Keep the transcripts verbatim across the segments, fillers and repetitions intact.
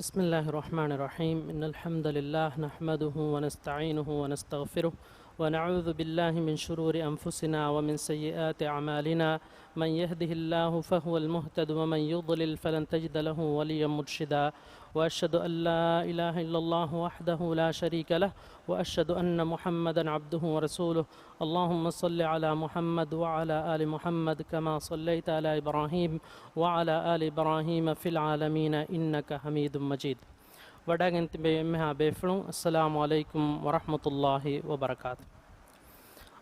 بسم الله الرحمن الرحيم. إن الحمد لله نحمده ونستعينه ونستغفره، ونعوذ بالله من شرور أنفسنا ومن سيئات أعمالنا. من يهده الله فهو المهتد، ومن يضلل فلن تجد له وليا مرشدا. وأشهد أن لا إله إلا الله وحده لا شريك له، وأشهد أن محمدا عبده ورسوله. اللهم صل على محمد وعلى آل محمد كما صليت على إبراهيم وعلى آل إبراهيم في العالمين إنك حميد مجيد. ވަޑައިގެން ތިބޭ އެންމެހާ ބޭފުޅުން، އައްސަލާމު ޢަލައިކުމް ވަރަޙްމަތުﷲި ވަބަރަކާތު.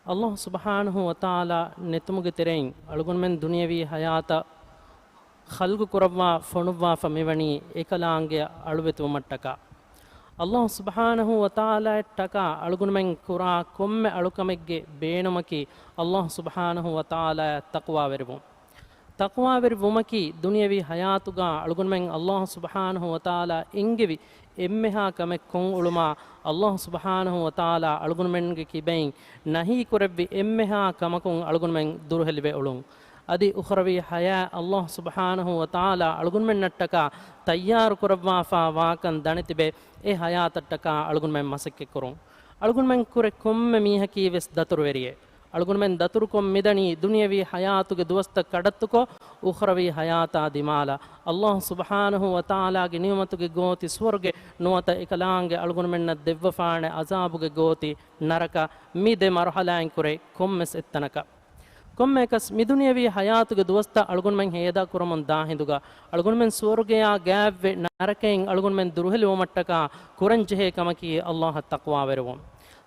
އައްލާހު ސުބްޙާނަހު ވަތަޢާލާ ނެތުމުގެ ތެރެއިން އަޅުގަނޑުމެން ދުނިޔަވީ ޙަޔާތަށް ޚަލްޤު ކުރައްވާ ފޮނުއްވާފަ މިވަނީ އެކަލާނގެ އަޅުވެތިވުމަށްޓަކާ. އައްލާހު ސުބްޙާނަހު ވަތަޢާލާއަށްޓަކާ އަޅުގަނޑުމެން ކުރާ ކޮންމެ އަޅުކަމެއްގެ ބޭނުމަކީ އައްލާހު ސުބްޙާނަހު ވަތަޢާލާއަށް ތަޤްވާވެރިވުން. ތަޤްވާވެރި ވުމަކީ ދުނިޔަވީ ޙަޔާތުގަ އަޅުގަނޑުމެން އައްލާހު ސުބްޙާނަހު ވަތަޢާލާ އެންގެވި އެންމެހާ ކަމެއް ކޮށް އުޅުމާ، އައްލާހު ސުބްޙާނަހު ވަތަޢާލާ އަޅުގަނޑުމެންގެ ކިބައިން ނަހީ ކުރެއްވި އެންމެހާ ކަމަކުން އަޅުގަނޑުމެން ދުރުހެލިވެ އުޅުން. އަދި އުޚްރަވީ ޙަޔާތް އައްލާހު ސުބްޙާނަހު ވަތަޢާލާ އަޅުގަނޑުމެންނަށްޓަކާ ތައްޔާރު ކުރައްވާފާ ވާކަން ދަނެތިބެ، އެ ޙަޔާތަށްޓަކާ އަޅުގަނޑުމެން މަސައްކަތް ކުރުން. އަޅުގަނޑުމެން ކުރެ ކޮންމެ މީހަކީ ވެސް ދަތުރުވެރިއެއް. އަޅުގަނޑުމެން ދަތުރުކޮށް މިދަނީ ދުނިޔަވީ ޙަޔާތުގެ ދުވަސްތައް ކަޑައްތުކޮށް، އުޚްރަވީ ޙަޔާތާ ދިމާލަށް. އައްލާހު ސުބްޙާނަހު ވަތަޢާލާގެ ނިޢުމަތުގެ ގޯތި ސުވަރުގެ ނުވަތަ އެކަލާނގެ އަޅުގަނޑުމެންނަށް ދެއްވަފާނެ ޢަޛާބުގެ ގޯތި ނަރަކަ، މި ދެ މަރުޙަލާއިން ކުރެ ކޮންމެސް އެއްތަނަކަށް. ކޮންމެއަކަސް މި ދުނިޔަވީ ޙަޔާތުގެ ދުވަސްތައް އަޅުގަނޑުމެން ހޭދާ ކުރަމުން ދާ ހިނދުގަ، އަޅުގަނޑުމެން ސުވަރުގެޔާ ގާތްވެ ނަރަކައިން އަޅުގަނޑުމެން ދުރުހެލިވުމަށްޓަކާ ކުރަންޖެހޭ ކަމަކީ އައްލާހަށް ތަޤްވާވެރިވުން.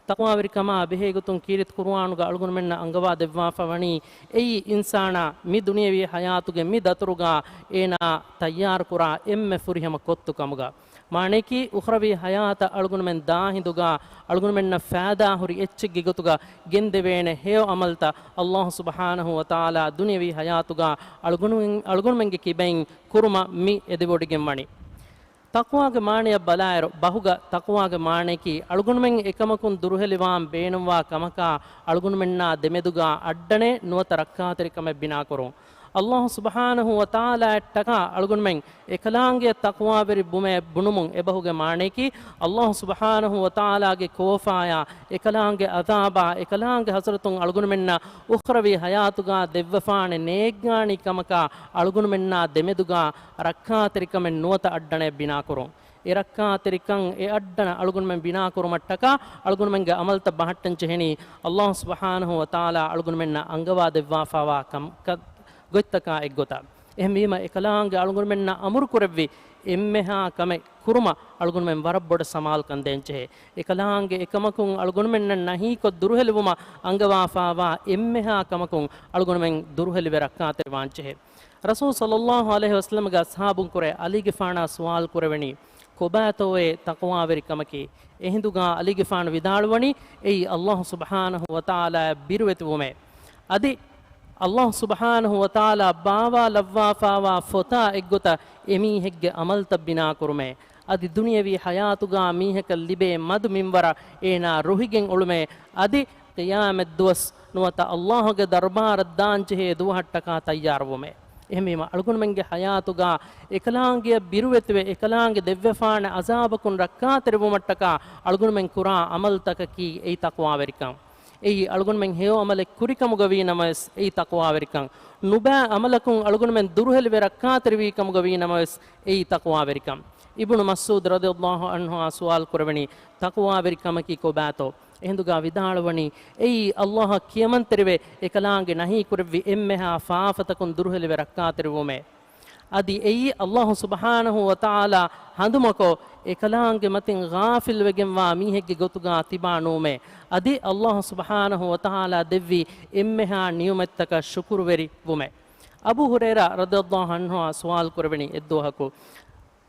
ތަޤްވާވެރިކަމާ ބެހޭގޮތުން ކީރިތި ޤުރުއާނުގަ އަޅުގަނޑުމެންނަށް އަންގަވާ ދެއްވާފަ ވަނީ، އެއީ އިންސާނާ މި ދުނިޔަވީ ޙަޔާތުގެ މި ދަތުރުގަ އޭނާ ތައްޔާރުކުރާ އެންމެ ފުރިހަމަ ކޮއްތު ކަމުގަ. މާނަޔަކީ، އުޚްރަވީ ޙަޔާތަށް އަޅުގަނޑުމެން ދާ ހިނދުގަ އަޅުގަނޑުމެންނަށް ފާއިދާ ހުރި އެއްޗެއްގެ ގޮތުގަ ގެންދެވޭނެ ހެޔޮ ޢަމަލުތައް އައްލާހު ސުބްޙާނަހު ވަތަޢާލާ ދުނިޔަވީ ޙަޔާތުގަ އަޅުގަނޑުމެން، އަޅުގަނޑުމެންގެ ކިބައިން ކުރުމަށް މި އެދެވޮޑިގެން ވަނީ. ތަޤްވާގެ މާނަޔަށް ބަލާއިރު، ބަހުގަ ތަޤްވާގެ މާނަޔަކީ، އަޅުގަނޑުމެން އެކަމަކުން ދުރުހެލިވާން ބޭނުންވާ ކަމަކާ އަޅުގަނޑުމެންނާ ދެމެދުގަ އައްޑަނެއް ނުވަތަ ރައްކާތެރިކަމެއް ބިނާކުރުން. އައްލާހު ސުބްޙާނަހު ވަތަޢާލާއަށްޓަކާ އަޅުގަނޑުމެން އެކަލާނގެއަށް ތަޤްވާވެރި ވުމޭ ބުނުމުން އެބަހުގެ މާނަޔަކީ، އައްލާހު ސުބްޙާނަހު ވަތަޢާލާގެ ކޯފާޔާ، އެކަލާނގެ ޢަޛާބާ، އެކަލާނގެ ޙަސްރަތުން އަޅުގަނޑުމެންނަށް އުޚްރަވީ ޙަޔާތުގަ ދެއްވަފާނެ ނޭއްގާނީ ކަމަކާ އަޅުގަނޑުމެންނާ ދެމެދުގަ ރައްކާތެރިކަމެއް ނުވަތަ އައްޑަނެއް ބިނާކުރުން. އެ ރައްކާތެރިކަން، އެ އައްޑަނަށް އަޅުގަނޑުމެން ބިނާކުރުމަށްޓަކާ، އަޅުގަނޑުމެންގެ ޢަމަލުތައް ބަހައްޓަން ޖެހެނީ، އައްލާހު ސުބްޙާނަހު ވަތަޢާލާ އަޅުގަނޑުމެންނަށް އަންގަވާ ދެއްވާފާވާ ކަމަކަށް، ގޮތްތަކާ އެއްގޮތަށް. އެހެންވީމަ، އެކަލާނގެ އަޅުގަނޑުމެންނަށް އަމުރު ކުރެއްވި އެންމެހާ ކަމެއް ކުރުމަށް އަޅުގަނޑުމެން ވަރަށް ބޮޑަށް ސަމާލުކަން ދޭންޖެހޭ. އެކަލާނގެ އެކަމަކުން އަޅުގަނޑުމެންނަށް ނަހީކޮށް ދުރުހެލިވުމަށް އަންގަވާފާވާ އެންމެހާ ކަމަކުން އަޅުގަނޑުމެން ދުރުހެލިވެ ރައްކާތެރިވާންޖެހޭ. ރަސޫލު ޞައްލައްލާހު ޢަލައިހި ވަސައްލަމަގެ އަޞްޙާބުން ކުރެ އަލީގެފާނާ ސުވާލު ކުރެވެނީ، ކޮބާތޯއޭ ތަޤްވާވެރިކަމަކީ؟ އެހިނދުގަ އަލީގެފާނު ވިދާޅުވަނީ، އެއީ އައްލާހު ސުބްޙާނަހު ވަތަޢާލާއަށް ބިރުވެތިވުމޭ. އަދި އައްލާހު ސުބްޙާނަހު ވަތަޢާލާ ބާވާލައްވާފާވާ ފޮތާ އެއްގޮތަށް އެމީހެއްގެ ޢަމަލުތައް ބިނާކުރުމޭ. އަދި ދުނިޔަވީ ޙަޔާތުގަ މީހަކަށް ލިބޭ މަދު މިންވަރަށް އޭނާ ރުހިގެން އުޅުމޭ. އަދި ޤިޔާމަތްދުވަސް ނުވަތަ އައްލާހުގެ ދަރުބާރަށް ދާންޖެހޭ ދުވަހަށްޓަކާ ތައްޔާރުވުމޭ. އެހެންވީމަ، އަޅުގަނޑުމެންގެ ޙަޔާތުގަ އެކަލާނގެއަށް ބިރުވެތިވެ، އެކަލާނގެ ދެއްވެފާނެ ޢަޛާބަކުން ރައްކާތެރިވުމަށްޓަކާ އަޅުގަނޑުމެން ކުރާ ޢަމަލުތަކަކީ އެއީ ތަޤްވާވެރިކަން. އެއީ އަޅުގަނޑުމެން ހެޔޮ ޢަމަލެއް ކުރިކަމުގަ ވީ ނަމަވެސް އެއީ ތަޤްވާވެރިކަން. ނުބައި ޢަމަލަކުން އަޅުގަނޑުމެން ދުރުހެލިވެ ރައްކާތެރިވީ ކަމުގަ ވީ ނަމަވެސް އެއީ ތަޤްވާވެރިކަން. އިބްނު މަސްޢޫދު ރަޟިޔައްލާހު ޢަންހުއާ ސުވާލު ކުރެވެނީ، ތަޤްވާވެރިކަމަކީ ކޮބާތޯ؟ އެހިނދުގަ ވިދާޅުވަނީ، އެއީ އައްލާހަށް ކިޔަމަންތެރިވެ، އެކަލާނގެ ނަހީކުރެއްވި އެންމެހާ ފާފަތަކުން ދުރުހެލިވެ ރައްކާތެރިވުމޭ. އަދި އެއީ އައްލާހު ސުބްޙާނަހު ވަތަޢާލާ ހަނދުމަކޮށް، އެކަލާނގެ މަތިން ޣާފިލްވެގެންވާ މީހެއްގެ ގޮތުގަ ތިބާ ނުވުމޭ. އަދި އައްލާހު ސުބްޙާނަހު ވަތަޢާލާ ދެއްވި އެންމެހާ ނިޢުމަތްތަކަށް ޝުކުރުވެރި ވުމޭ. އަބޫ ހުރައިރާ ރަޟިޔައްލާހު ޢަންހުއާ ސުވާލު ކުރެވެނީ އެއްދުވަހަކު،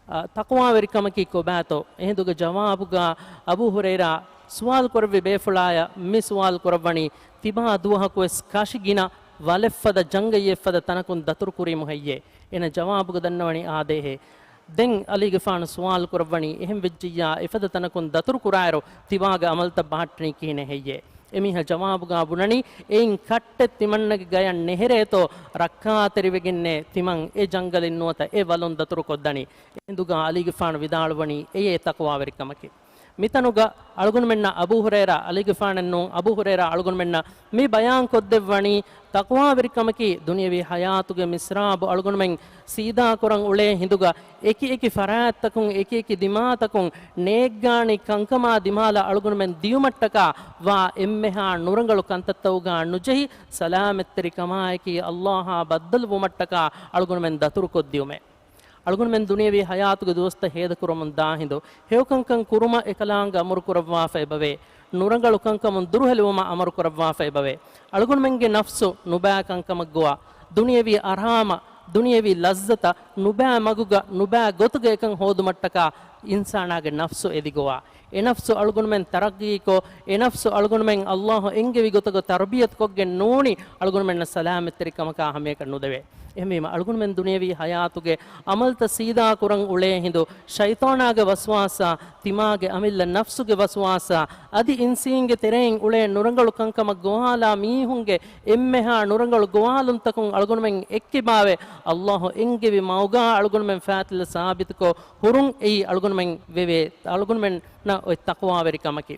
އާ، ތަޤްވާވެރިކަމަކީ ކޮބާތޯ؟ އެހިނދުގެ ޖަވާބުގަ އަބޫ ހުރައިރާ ސުވާލު ކުރެއްވި ބޭފުޅާޔަށް މި ސުވާލު ކުރައްވަނީ، ތިބާ ދުވަހަކުވެސް ކަށިގިނަ ވަލެއްފަދަ ޖަންގައްޔެއްފަދަ ތަނަކުން ދަތުރުކުރީމު ހެއްޔޭ؟ އޭނަ ޖަވާބުގަ ދަންނަވަނީ އާދޭހޭ. ދެން އަލީގެފާނު ސުވާލު ކުރައްވަނީ، އެހެން ވެއްޖިއްޔާ އެފަދަ ތަނަކުން ދަތުރު ކުރާއިރު ތިބާގެ ޢަމަލުތައް ބަހައްޓަނީ ކިހިނެއް ހެއްޔޭ؟ އެމީހާ ޖަވާބުގާ ބުނަނީ، އެއިން ކައްޓެއް ތިމަންނަގެ ގަޔަށް ނެހެރޭތޯ، ރައްކާތެރިވެގެންނޭ ތިމަން އެ ޖަންގަލިން ނުވަތަ އެ ވަލުން ދަތުރުކޮށްދަނީ. އެހިނދުގާ އަލީގެފާނު ވިދާޅުވަނީ އެއޭ ތަޤްވާވެރިކަމަކީ. މިތަނުގަ އަޅުގަނޑުމެންނަށް އަބޫ ހުރައިރާ، އަލީގެފާނެއް ނޫން، އަބޫ ހުރައިރާ އަޅުގަނޑުމެންނަށް މި ބަޔާންކޮށްދެއްވަނީ، ތަޤްވާވެރިކަމަކީ ދުނިޔަވީ ޙަޔާތުގެ މިސްރާބު އަޅުގަނޑުމެން ސީދާކުރަން އުޅޭ ހިނދުގަ، އެކި އެކި ފަރާތްތަކުން، އެކި އެކި ދިމާތަކުން ނޭއްގާނި ކަންކަމާ ދިމާލަށް އަޅުގަނޑުމެން ދިޔުމަށްޓަކާ ވާ އެންމެހާ ނުރަނގަޅު ކަންތައްތަކުގާ ނުޖެހި، ސަލާމަތްތެރިކަމާއެކީ އައްލާހާ ބައްދަލުވުމަށްޓަކާ އަޅުގަނޑުމެން ދަތުރުކޮށްދިޔުމޭ. އަޅުގަނޑުމެން ދުނިޔަވީ ޙަޔާތުގެ ދުވަސްތައް ހޭދަކުރަމުން ދާ ހިނދު، ހެޔޮކަންކަން ކުރުމަށް އެކަލާނގެ އަމުރުކުރައްވާފަ އެބަވޭ. ނުރަނގަޅު ކަންކަމުން ދުރުހެލިވުމަށް އަމުރުކުރައްވާފަ އެބަވޭ. އަޅުގަނޑުމެންގެ ނަފްސު ނުބައި ކަންކަމަށްގޮވާ، ދުނިޔަވީ އަރާމަށް، ދުނިޔަވީ ލައްޒަތަށް ނުބައި މަގުގަ، ނުބައި ގޮތުގަ އެކަން ހޯދުމަށްޓަކާ އިންސާނާގެ ނަފްސު އެދިގޮވާ. އެ ނަފްސު އަޅުގަނޑުމެން ތަރައްގީކޮށް، އެ ނަފްސު އަޅުގަނޑުމެން އައްލާހު އެންގެވި ގޮތުގަ ތަރުބިޔަތުކޮށްގެން ނޫނީ އަޅުގަނޑުމެންނަށް ސަލާމަތްތެރިކަމަކާ ހަމަޔަކަށް ނުދެވޭ. އެހެންވީމަ، އަޅުގަނޑުމެން ދުނިޔަވީ ޙަޔާތުގެ ޢަމަލުތައް ސީދާ ކުރަން އުޅޭ ހިނދު، ޝައިޠާނާގެ ވަސްވާސާ، ތިމާގެ އަމިއްލަ ނަފްސުގެ ވަސްވާސާ، އަދި އިންސީންގެ ތެރެއިން އުޅޭ ނުރަނގަޅު ކަންކަމަށް ގޮވާލާ މީހުންގެ އެންމެހާ ނުރަނގަޅު ގޮވާލުންތަކުން އަޅުގަނޑުމެން އެއްކިބާވެ، އައްލާހު އެންގެވި މަގުގާ އަޅުގަނޑުމެން ފާތިލަ ސާބިތުކޮށް ހުރުން އެއީ އަޅުގަނޑުމެން ވެވޭ، އަޅުގަނޑުމެންނަށް އޮތް ތަޤްވާވެރި ކަމަކީ.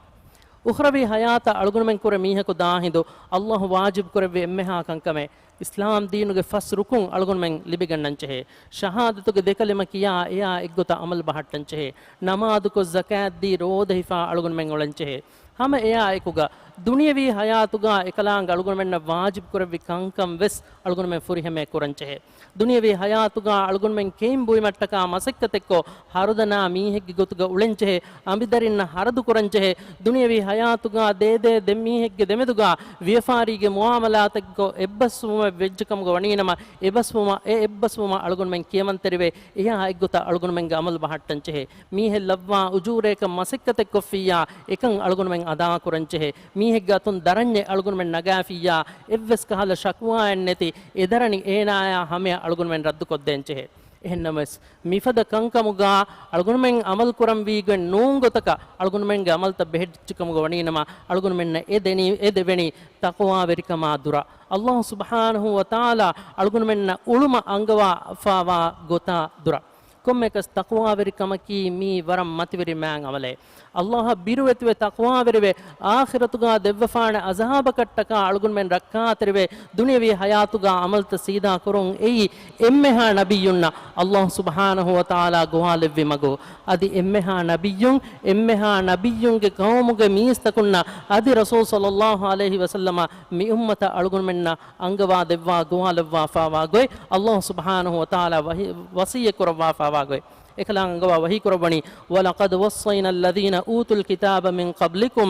އުޚްރަވީ ޙަޔާތަށް އަޅުގަނޑުމެން ކުރެ މީހަކު ދާ ހިނދު، އައްލާހު ވާޖިބު ކުރެއްވި އެންމެހާ ކަންކަމެއް، އިސްލާމް ދީނުގެ ފަސް ރުކުން އަޅުގަނޑުމެން ލިބިގަންނަންޖެހޭ. ޝަހާދަތުގެ ދެކަލިމަ ކިޔާ އެއާ އެއްގޮތަށް ޢަމަލު ބަހައްޓަންޖެހޭ. ނަމާދުކޮށް ޒަކާތްދީ ރޯދަހިފާ އަޅުގަނޑުމެން އުޅަންޖެހޭ. ހަމަ އެއާ އެކުގަ ދުނިޔަވީ ޙަޔާތުގާ އެކަލާނގެ އަޅުގަނޑުމެންނަށް ވާޖިބު ކުރެއްވި ކަންކަން ވެސް އަޅުގަނޑުމެން ފުރިހަމައެއް ކުރަންޖެހޭ. ދުނިޔަވީ ޙަޔާތުގާ އަޅުގަނޑުމެން ކެއިން ބުއިމަށްޓަކާ މަސައްކަތެއްކޮށް، ހަރުދަނާ މީހެއްގެ ގޮތުގަ އުޅެންޖެހޭ، އަނބިދަރިންނަށް ހަރަދު ކުރަންޖެހޭ، ދުނިޔަވީ ޙަޔާތުގާ ދޭދޭ ދެ މީހެއްގެ ދެމެދުގާ ވިޔަފާރީގެ މުޢާމަލާތެއްކޮށް އެއްބަސްވުމެއް ވެއްޖެކަމުގަ ވަނީނަމަ، އެބަސްވުމަށް، އެ އެއްބަސްވުމަށް އަޅުގަނޑުމެން ކިޔަމަންތެރިވެ، އެހާ އެއްގޮތަށް އަޅުގަނޑުމެންގެ ޢަމަލު ބަހައްޓަންޖެހޭ. މީހެއް ލައްވާ އުޖޫރަޔަކަށް މަސައްކަތެއްކޮށްފިއްޔާ، އެކަން އަޅުގަނޑުމެން އަދާކުރަންޖެހޭ. މީހެއްގެ އަތުން ދަރަންޏެއް އަޅުގަނޑުމެން ނަގާފިއްޔާ، އެއްވެސް ކަހަލަ ޝަކުވާއެއް ނެތި، އެ ދަރަނި އޭނާޔާ ހަމަޔަށް އަޅުގަނޑުމެން ރައްދުކޮށްދޭންޖެހޭ. އެހެންނަމަވެސް، މިފަދަ ކަންކަމުގާ އަޅުގަނޑުމެން ޢަމަލު ކުރަންވީގޮތް ނޫން ގޮތަކަށް އަޅުގަނޑުމެންގެ ޢަމަލުތައް ބެހެއްޓިއްޖެކަމުގަ ވަނީނަމަ، އަޅުގަނޑުމެންނަށް އެ ދެނީ، އެ ދެވެނީ ތަޤްވާވެރިކަމާ ދުރަށް. އައްލާހު ސުބްޙާނަހު ވަތަޢާލާ އަޅުގަނޑުމެންނަށް އުޅުމަށް އަންގަވާފާވާ ގޮތާ ދުރަށް. ކޮންމެއަކަސް ތަޤްވާވެރިކަމަކީ މީ ވަރަށް މަތިވެރި މާތް ޢަމަލެއް. އައްލާހަށް ބިރުވެތިވެ ތަޤްވާވެރިވެ، އާޚިރަތުގާ ދެއްވަފާނެ ޢަޒާބަކަށްޓަކާ އަޅުގަނޑުމެން ރައްކާތެރިވެ، ދުނިޔަވީ ޙަޔާތުގާ ޢަމަލުތައް ސީދާ ކުރުން އެއީ އެންމެހާ ނަބިއްޔުންނަށް އައްލާހު ސުބްޙާނަހު ވަތަޢާލާ ގޮވާލެއްވި މަގު. އަދި އެންމެހާ ނަބިއްޔުން، އެންމެހާ ނަބިއްޔުންގެ ޤައުމުގެ މީސްތަކުންނަށް އަދި ރަސޫލު ޞައްލައްލާހު ޢަލައިހި ވަސައްލަމަ މި އުއްމަތަށް އަޅުގަނޑުމެންނަށް އަންގަވާ ދެއްވާ ގޮވާލައްވާފާވާ ގޮތް، އައްލާހު ސުބްޙާނަހު ވަތަޢާލާ ވަޙީ، ވަޞިއްޔަތް ކުރައްވާފާވާ ގޮތް. އެކަލާނގެ އަންގަވާ ވަޙީ ކުރައްވަނީ، وَلَقَدْ وَصَّيْنَا الَّذِينَ أُوتُوا الْكِتَابَ مِنْ قَبْلِكُمْ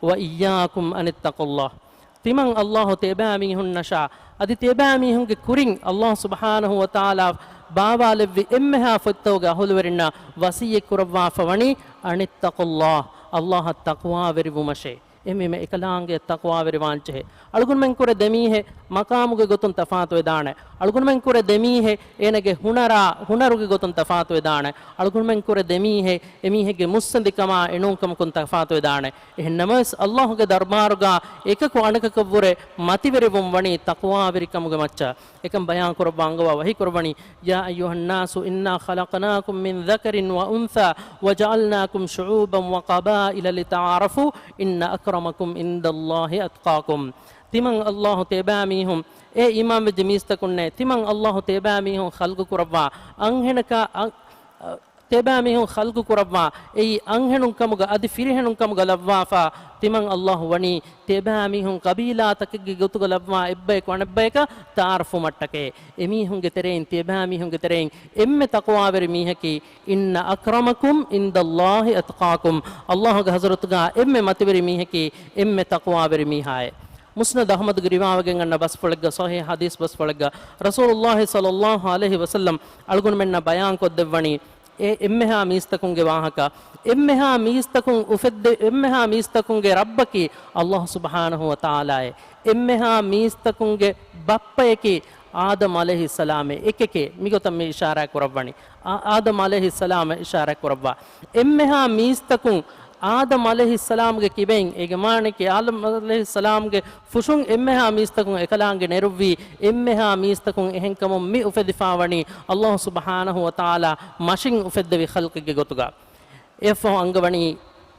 وَإِيَّاكُمْ أَنِ اتَّقُوا اللَّهَ. ތިމަން އައްލާހު ތިޔަބައިމީހުންނަށާ، އަދި ތިޔަބައިމީހުންގެ ކުރިން އައްލާހު ސުބްޙާނަހު ވަތަޢާލާ ބާވާލެއްވި އެންމެހާ ފޮތްތަކުގެ އަހުލުވެރިންނަށް ވަޞިއްޔަތް ކުރައްވާފަ ވަނީ، أَنِ اتَّقُوا اللَّهَ، އައްލާހަށް ތަޤްވާވެރިވުމަށޭ. އެހެންވީމަ އެކަލާނގެ ތަޤްވާވެރިވާންޖެހޭ. އަޅުގަނޑުމެން ކުރެ ދެމީހެއް މަޤާމުގެ ގޮތުން ތަފާތުވެދާނެ. އަޅުގަނޑުމެން ކުރެ ދެމީހެއް އޭނަގެ ހުނަރާ، ހުނަރުގެ ގޮތުން ތަފާތުވެދާނެ. އަޅުގަނޑުމެން ކުރެ ދެމީހެއް އެމީހެއްގެ މުއްސަނދިކަމާ އެނޫންކަމަކުން ތަފާތުވެދާނެ. އެހެންނަމަވެސް، އައްލާހުގެ ދަރުބާރުގާ އެކަކު އަނެކަކަށްވުރެ މަތިވެރިވުން ވަނީ ތަޤްވާވެރިކަމުގެ މައްޗަށް. އެކަން ބަޔާން ކުރައްވާ އަންގަވާ ވަޙީ ކުރައްވަނީ، يَا أَيُّهَا النَّاسُ إِنَّا خَلَقْنَاكُمْ مِنْ ذَكَرٍ وَأُنْثَىٰ وَجَعَلْنَاكُمْ شُعُوبًا وَقَبَائِلَ لِتَعَارَفُوا إِنَّ أَكْرَمَكُمْ عِنْدَ اللَّهِ أَتْقَاكُمْ. ތިމަން އައްލާހު ތިޔަބައިމީހުން، އޭ އީމާންވެއްޖެ މީސްތަކުންނޭ، ތިމަން އައްލާހު ތިޔަބައިމީހުން ޚަލްޤު ކުރައްވާ އަންހެނަކާ، އަން، އަ، ތިޔަބައިމީހުން ޚަލްޤު ކުރައްވާ އެއީ އަންހެނުން ކަމުގަ އަދި ފިރިހެނުން ކަމުގަ ލައްވާފާ، ތިމަން އައްލާހު ވަނީ ތިޔަބައިމީހުން ޤަބީލާތަކެއްގެ ގޮތުގަ ލައްވާ އެއްބަޔަކު އަނެއްބަޔަކަށް ތަޢާރަފުވުމަށްޓަކައި. އެމީހުންގެ ތެރެއިން، ތިޔަބައިމީހުންގެ ތެރެއިން އެންމެ ތަޤްވާވެރި މީހަކީ، إِنَّ أَكْرَمَكُمْ عِنْدَ اللَّهِ أَتْقَاكُمْ، އައްލާހުގެ ޙަޟްރަތުގާ އެންމެ މަތިވެރި މީހަކީ އެންމެ ތަޤްވާވެރި މީހާއޭ. މުސްނަދު އަޙްމަދުގެ ރިވާވެގެން އަންނަ ބަސްފުޅެއްގަ، ޞަޙީޙު ޙަދީޘް ބަސްފުޅެއްގަ، ރަސޫލުﷲ ޞައްލައްލާހު ޢަލައިހި ވަސައްލަމް އަޅުގަނޑުމެންނަށް ބަޔާންކޮށްދެއްވަނީ، އެ އެންމެހާ މީސްތަކުންގެ ވާހަކަ، އެންމެހާ މީސްތަކުން އުފެއްދެ، އެންމެހާ މީސްތަކުންގެ ރައްބަކީ އައްލާހު ސުބްޙާނަހު ވަތަޢާލާއޭ. އެންމެހާ މީސްތަކުންގެ ބައްޕަޔަކީ އާދަމް ޢަލައިހިއްސަލާމޭ. އެކެކޭ މިގޮތަށް މި އިޝާރާތް ކުރައްވަނީ. އާ، އާދަމް ޢަލައިހިއްސަލާމަށް އިޝާރާތް ކުރައްވާ. އެންމެހާ މީސްތަކުން އާދަމް ޢަލައިހިއްސަލާމްގެ ކިބައިން، އޭގެ މާނައަކީ އާދަމް ޢަލައިހިއްސަލާމްގެ ފުށުން އެންމެހާ މީސްތަކުން އެކަލާނގެ ނެރުއްވީ، އެންމެހާ މީސްތަކުން އެހެންކަމުން މި އުފެދިފާވަނީ ﷲ ސުބްޙާނަހޫ ވަތަޢާލާ މަށިން އުފެއްދެވި ޚަލްޤެއްގެ ގޮތުގަ. އެއަށްފަހު އަންގަވަނީ،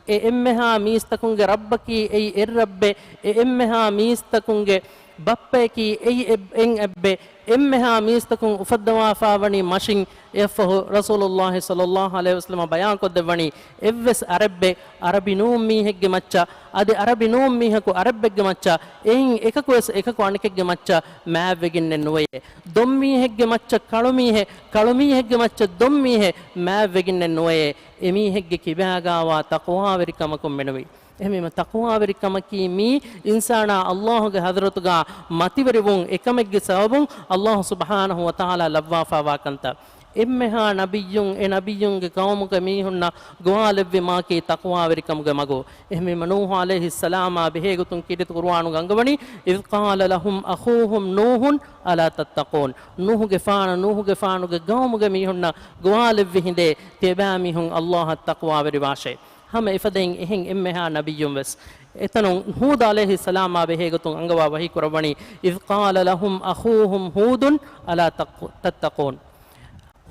އެ އެންމެހާ މީސްތަކުންގެ ރައްބަކީ އެއީ އެއް ރައްބެއް، އެ އެންމެހާ މީސްތަކުންގެ ބައްޕަޔަކީ އެއީ އެއް، އެއް އެއްބެއް، އެންމެހާ މީސްތަކުން އުފައްދަވާފާވަނީ މަށިން. އެއަށްފަހު ރަސޫލުﷲ ޞައްލަﷲ ޢަލައިހި ވަސައްލަމަ ބަޔާންކޮށްދެއްވަނީ، އެއްވެސް އަރަބެއް އަރަބި ނޫން މީހެއްގެ މައްޗަށް، އަދި އަރަބި ނޫން މީހަކު އަރަބެއްގެ މައްޗަށް، އެއިން އެކަކުވެސް އެކަކު އަނެކެއްގެ މައްޗަށް މާތްވެގެންނެއް ނުވެޔޭ. ދޮންމީހެއްގެ މައްޗަށް ކަޅުމީހެއް، ކަޅުމީހެއްގެ މައްޗަށް ދޮންމީހެއް މާތްވެގެންނެއް ނުވެޔޭ. އެމީހެއްގެ ކިބާގާވާ ތަޤްވާވެރިކަމަކުން މެނުވީ. އެހެންވީމަ، ތަޤްވާވެރިކަމަކީ މީ އިންސާނާ ﷲގެ ޙަޟްރަތުގާ މަތިވެރިވުން، އެކަމެއްގެ ސަބަބުން ﷲ ސުބްޙާނަހޫ ވަތަޢާލާ ލައްވާފާވާ ކަންތައް. އެންމެހާ ނަބިއްޔުން، އެ ނަބިއްޔުންގެ ޤައުމުގެ މީހުންނަށް ގޮވާލެއްވި މާކީ ތަޤްވާވެރިކަމުގެ މަގު. އެހެންވީމަ، ނޫޙު ޢަލައިހިއްސަލާމާ ބެހޭގޮތުން ކީރިތި ޤުރުއާނުގަ އަންގަވަނީ، "إذ قال لهم أخوهم نوح ألا تتقون." ނޫޙުގެފާނު، ނޫޙުގެފާނުގެ ޤައުމުގެ މީހުންނަށް ގޮވާލެއްވި ހިނދޭ، ތިޔަބައިމީހުން ﷲއަށް ތަޤްވާވެރިވާށޭ. ހަމަ އެފަދައިން އެހެން އެންމެހާ ނަބިއްޔުން ވެސް. އެތަނުން ހޫދު ޢަލައިހިއްސަލާމާ ބެހޭގޮތުން އަންގަވާ ވަޙީ ކުރައްވަނީ، "إذ قال لهم أخوهم هود ألا تق-، تتقون."